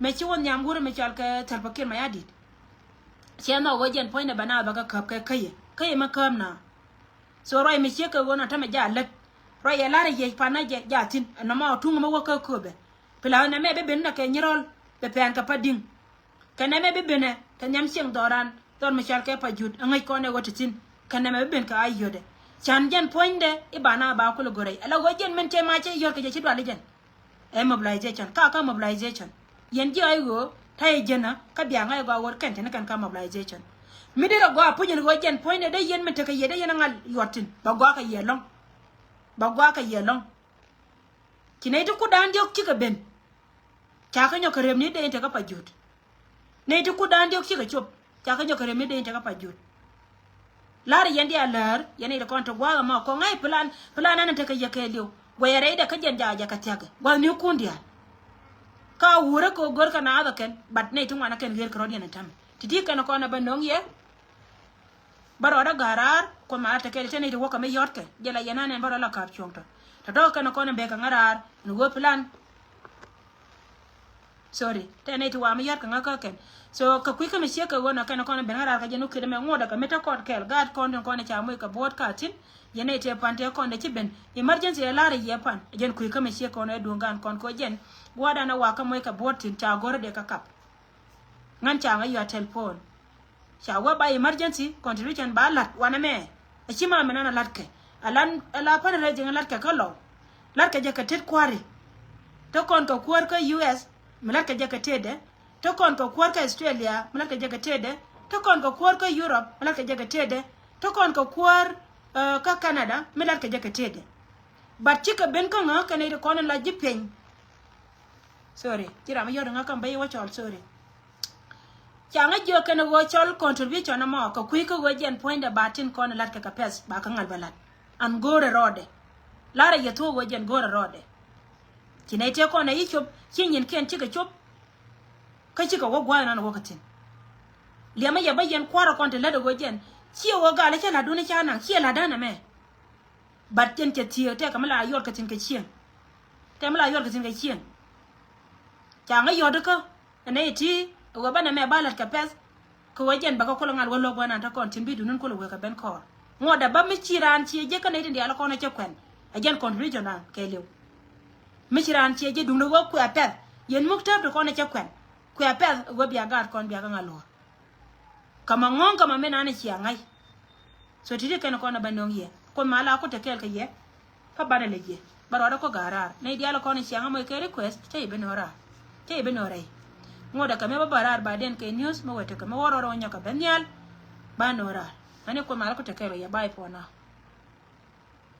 Mɛ ci wä nhiam wur mi cɔal kɛ Salva Kiir Mayardit. Ciɛ nhɔk ɣöö jɛn puɔ̱nydɛ bɛ na bɛ kɛ käp kɛ käyɛ käyɛ mi käp na. So ruac mi ciek kɛ ɣöö na tämɛ ja lät ruac yɛ la̱rä yɛ panä jɛ ja thi̱n ɛn nɔmɔ tuŋ mi wä kä köpɛ. Pi la ɣän ɛmɛ bi ben na kɛ nyirɔl bɛ pɛn kɛ pa di̱ŋ. Kɛ nɛmɛ bi benɛ kɛ nhiam cieŋ dhɔran dhɔr mi cɔal kɛ pa jut aŋäc kɔn ɛ ɣöö ti thi̱n. Kɛ nɛmɛ bi ben kɛ a yötdɛ can jɛn puɔ̱nydɛ i̱ ba na ba kulɛ go̱rɛ ala ɣöö jɛn min cɛ ma cɛ yɔ̱r kɛ jɛ ci duali jɛn. Ɛ mobilization ka kä mobilization yɛn ji̱ a i̱ ɣöö ta̱yɛ jɛn a kä bia ŋa̱c ɛ gɔaa ɣöö kɛn teni kɛn kä mobilization. Mi derɛ gɔaa puc ɛn ɣöö jɛn puɔ̱nydɛ dee yɛn min tekɛ yɛ dee yɛn a ŋa̱l yuɔt thi̱n ba gɔaa kɛ yɛ lɔ̱ŋ. Ba gɔaa kɛ yɛ lɔ̱ŋ. Ci nɛy ti kut da̱a̱n diɔ̱k cikɛ ben. Ca kä nyɔk kɛ rep ni dee in tekä pa jut. Nɛy ti kut da̱a̱n diɔ̱k cikɛ cop ca kä nyɔk kɛ rep ni dee in tekä pa jut. La̱r yɛn diaal läär yɛn nɛy ti kɔn ti gua̱a̱th ɛmɔ kɔŋ ŋa̱c plan plan ɛn in tekɛ yɛ kɛɛliw. Guɛyɛ rɛydɛ kä jɛn jakä jɛ kɛ thia̱kɛ gua̱th ni kun diaal. Ka wurä kɛ ɣöö gör kɛ naath ɛ kɛn but nɛy ti ŋuan ɛ kɛn ɣer kɛ rɔ̱diɛn in tämɛ ti ti kɛn kɔn ɛ bä no̱ŋ yɛ. Bä rɔɔdä ga̱a̱ raar kuɔth ma la tekɛ te nɛy ti wäkɛ mi yɔ̱tkɛ jɛ la yɛn anɛn bä rɔɔdä la ka̱a̱p cuɔ̱ŋ tɔ. Tɔ̱tɔ̱ kɛn kɔn in bekɛ ŋä raar in wee plan. Sorry te nɛy ti wa mi yɔ̱tkɛ ŋä kä kɛn. So kɛ kui̱ kä mi ciek kɛ ɣöö nɔ kɛn kɔn in ben ŋä raar kɛ jɛn wä kiɛt ɛmɛ ŋuɔ̱t ɛ kɛ mi te kɔn kɛɛl gaat kɔn tin kɔn in ca moc kɛ buɔ̱ɔ̱t ka thi̱n. Yɛn nɛy ti pan te kɔn de ci ben emergency ɛ la̱r ɛ yɛ pan ɛ jɛn kui̱ kä mi ciek kɔn ɛ duŋ gaan kɔn kɛ ɣöö jɛn gua̱a̱r dan ɛ wa kä moc kɛ buɔ̱ɔ̱t thi̱n ca go̱r ɛ dee kä kap. Ŋän ca ŋä yua telephone. Ca wee ba emergency contribution ba lat wanɛ mɛ. A ci ma mi nan a lat kɛ a lan a la pan rɛ jiŋ a lat kɛ kä lɔw. Lat kɛ jɛ kɛ tet kuari. Te kɔn kɛ kuäär kä U S mi lat kɛ jɛ kɛ tetdɛ. Te kɔn kɛ kuäär kä Australia mi lat kɛ jɛ kɛ tetdɛ. Te kɔn kɛ kuäär kä Europe mi lat kɛ jɛ kɛ tetdɛ. Te kɔn kɛ kuäär, eh, kä Canada mi lat kɛ jɛ kɛ tetdɛ. But cikɛ ben kä ŋä kɛn iti kɔn in la ji̱ piɛny. Sorry ci ram mi yɔt ŋä kä mi bä yi wä cɔl sorry. Ca ŋä jiök kɛn ɣöö cɔl contribution ɛmɔ kɛ kui̱ kä ɣöö jɛn puɔ̱nydɛ ba tin kɔn lat kɛ kɛ pɛth ba kä ŋa̱l bä lat. An go̱o̱rɛ rɔɔdɛ. Larɛ yɛ thuɔ̱k ɣöö jɛn go̱o̱rɛ rɔɔdɛ. Ci nɛy tëë kɔn ɛ yi cop ci nyinkiɛn cikɛ cop. Kä cikɛ wä gua̱a̱th ɛnɔn wä kɛ thi̱n. Liɛmä yɛ bä yɛn kua̱rä kɔn ti lät ɛ ɣöö jɛn ciɛ ɣöö gal ɛ cä la̱tdun ɛ ca naŋ ciɛ la̱tdä nɛmɛ. But jɛn cɛ thiee tɛkɛ mi la yɔt kɛ thi̱n kɛ cieŋ. Tɛkɛ mi la yɔt kɛ thi̱n kɛ cieŋ. Ca ŋä yɔt kä ɛn nɛy ti ɛ ɣöö bä nɛmɛ ba lät kɛ pɛth. Kɛ ɣöö jɛn bɛ kɛ kulɛ ŋa̱l wä lo̱k wä nan te kɔn thi̱n bi duundun kulɛ wek kɛ ben kɔɔr. Ŋuɔ̱tdɛ bä mi ci raan ciɛ jek kä nɛy tin diaal kɔn ɛ cɛ kuɛn. Ɛ jɛn contribution dan kɛɛliw. Mi ci raan ciɛ jek duundɛ wä kuɛ pɛth. Yɛn muk tääp ti kɔn ɛ cɛ kuɛn. Kuɛ pɛth ɛ ɣöö bia gaat kɔn bia kɛ ŋa̱l luɔ̱ɔ̱r. Kä ma ŋɔ̱ŋ kä ma mi nan ɛ cia ŋa̱c. So ti̱ti̱ kɛn kɔn ɛ bä no̱ŋ yɛ. Kuoth ma la ku te kɛɛl kɛ yɛ. Kä banɛ lɛ jiɛ bä rɔɔdɛ kɔ ga̱a̱ raar nɛy diaal kɔn i̱ ciaŋ amɔ ikɛ request cä i̱ bi nɔ raar. Cä i̱ bi nɔ rɛy. Ŋuɔ̱t ɛ kɛ mɛ bä bä raar ba den kɛ news mɛ wɛ tekɛ mɛ wä rɔɔdɛ wä nyɔkɛ ben nhial. Ba nɔ raar. Ani kuoth ma la ku te kɛɛl kɛ yɛ, bye for now.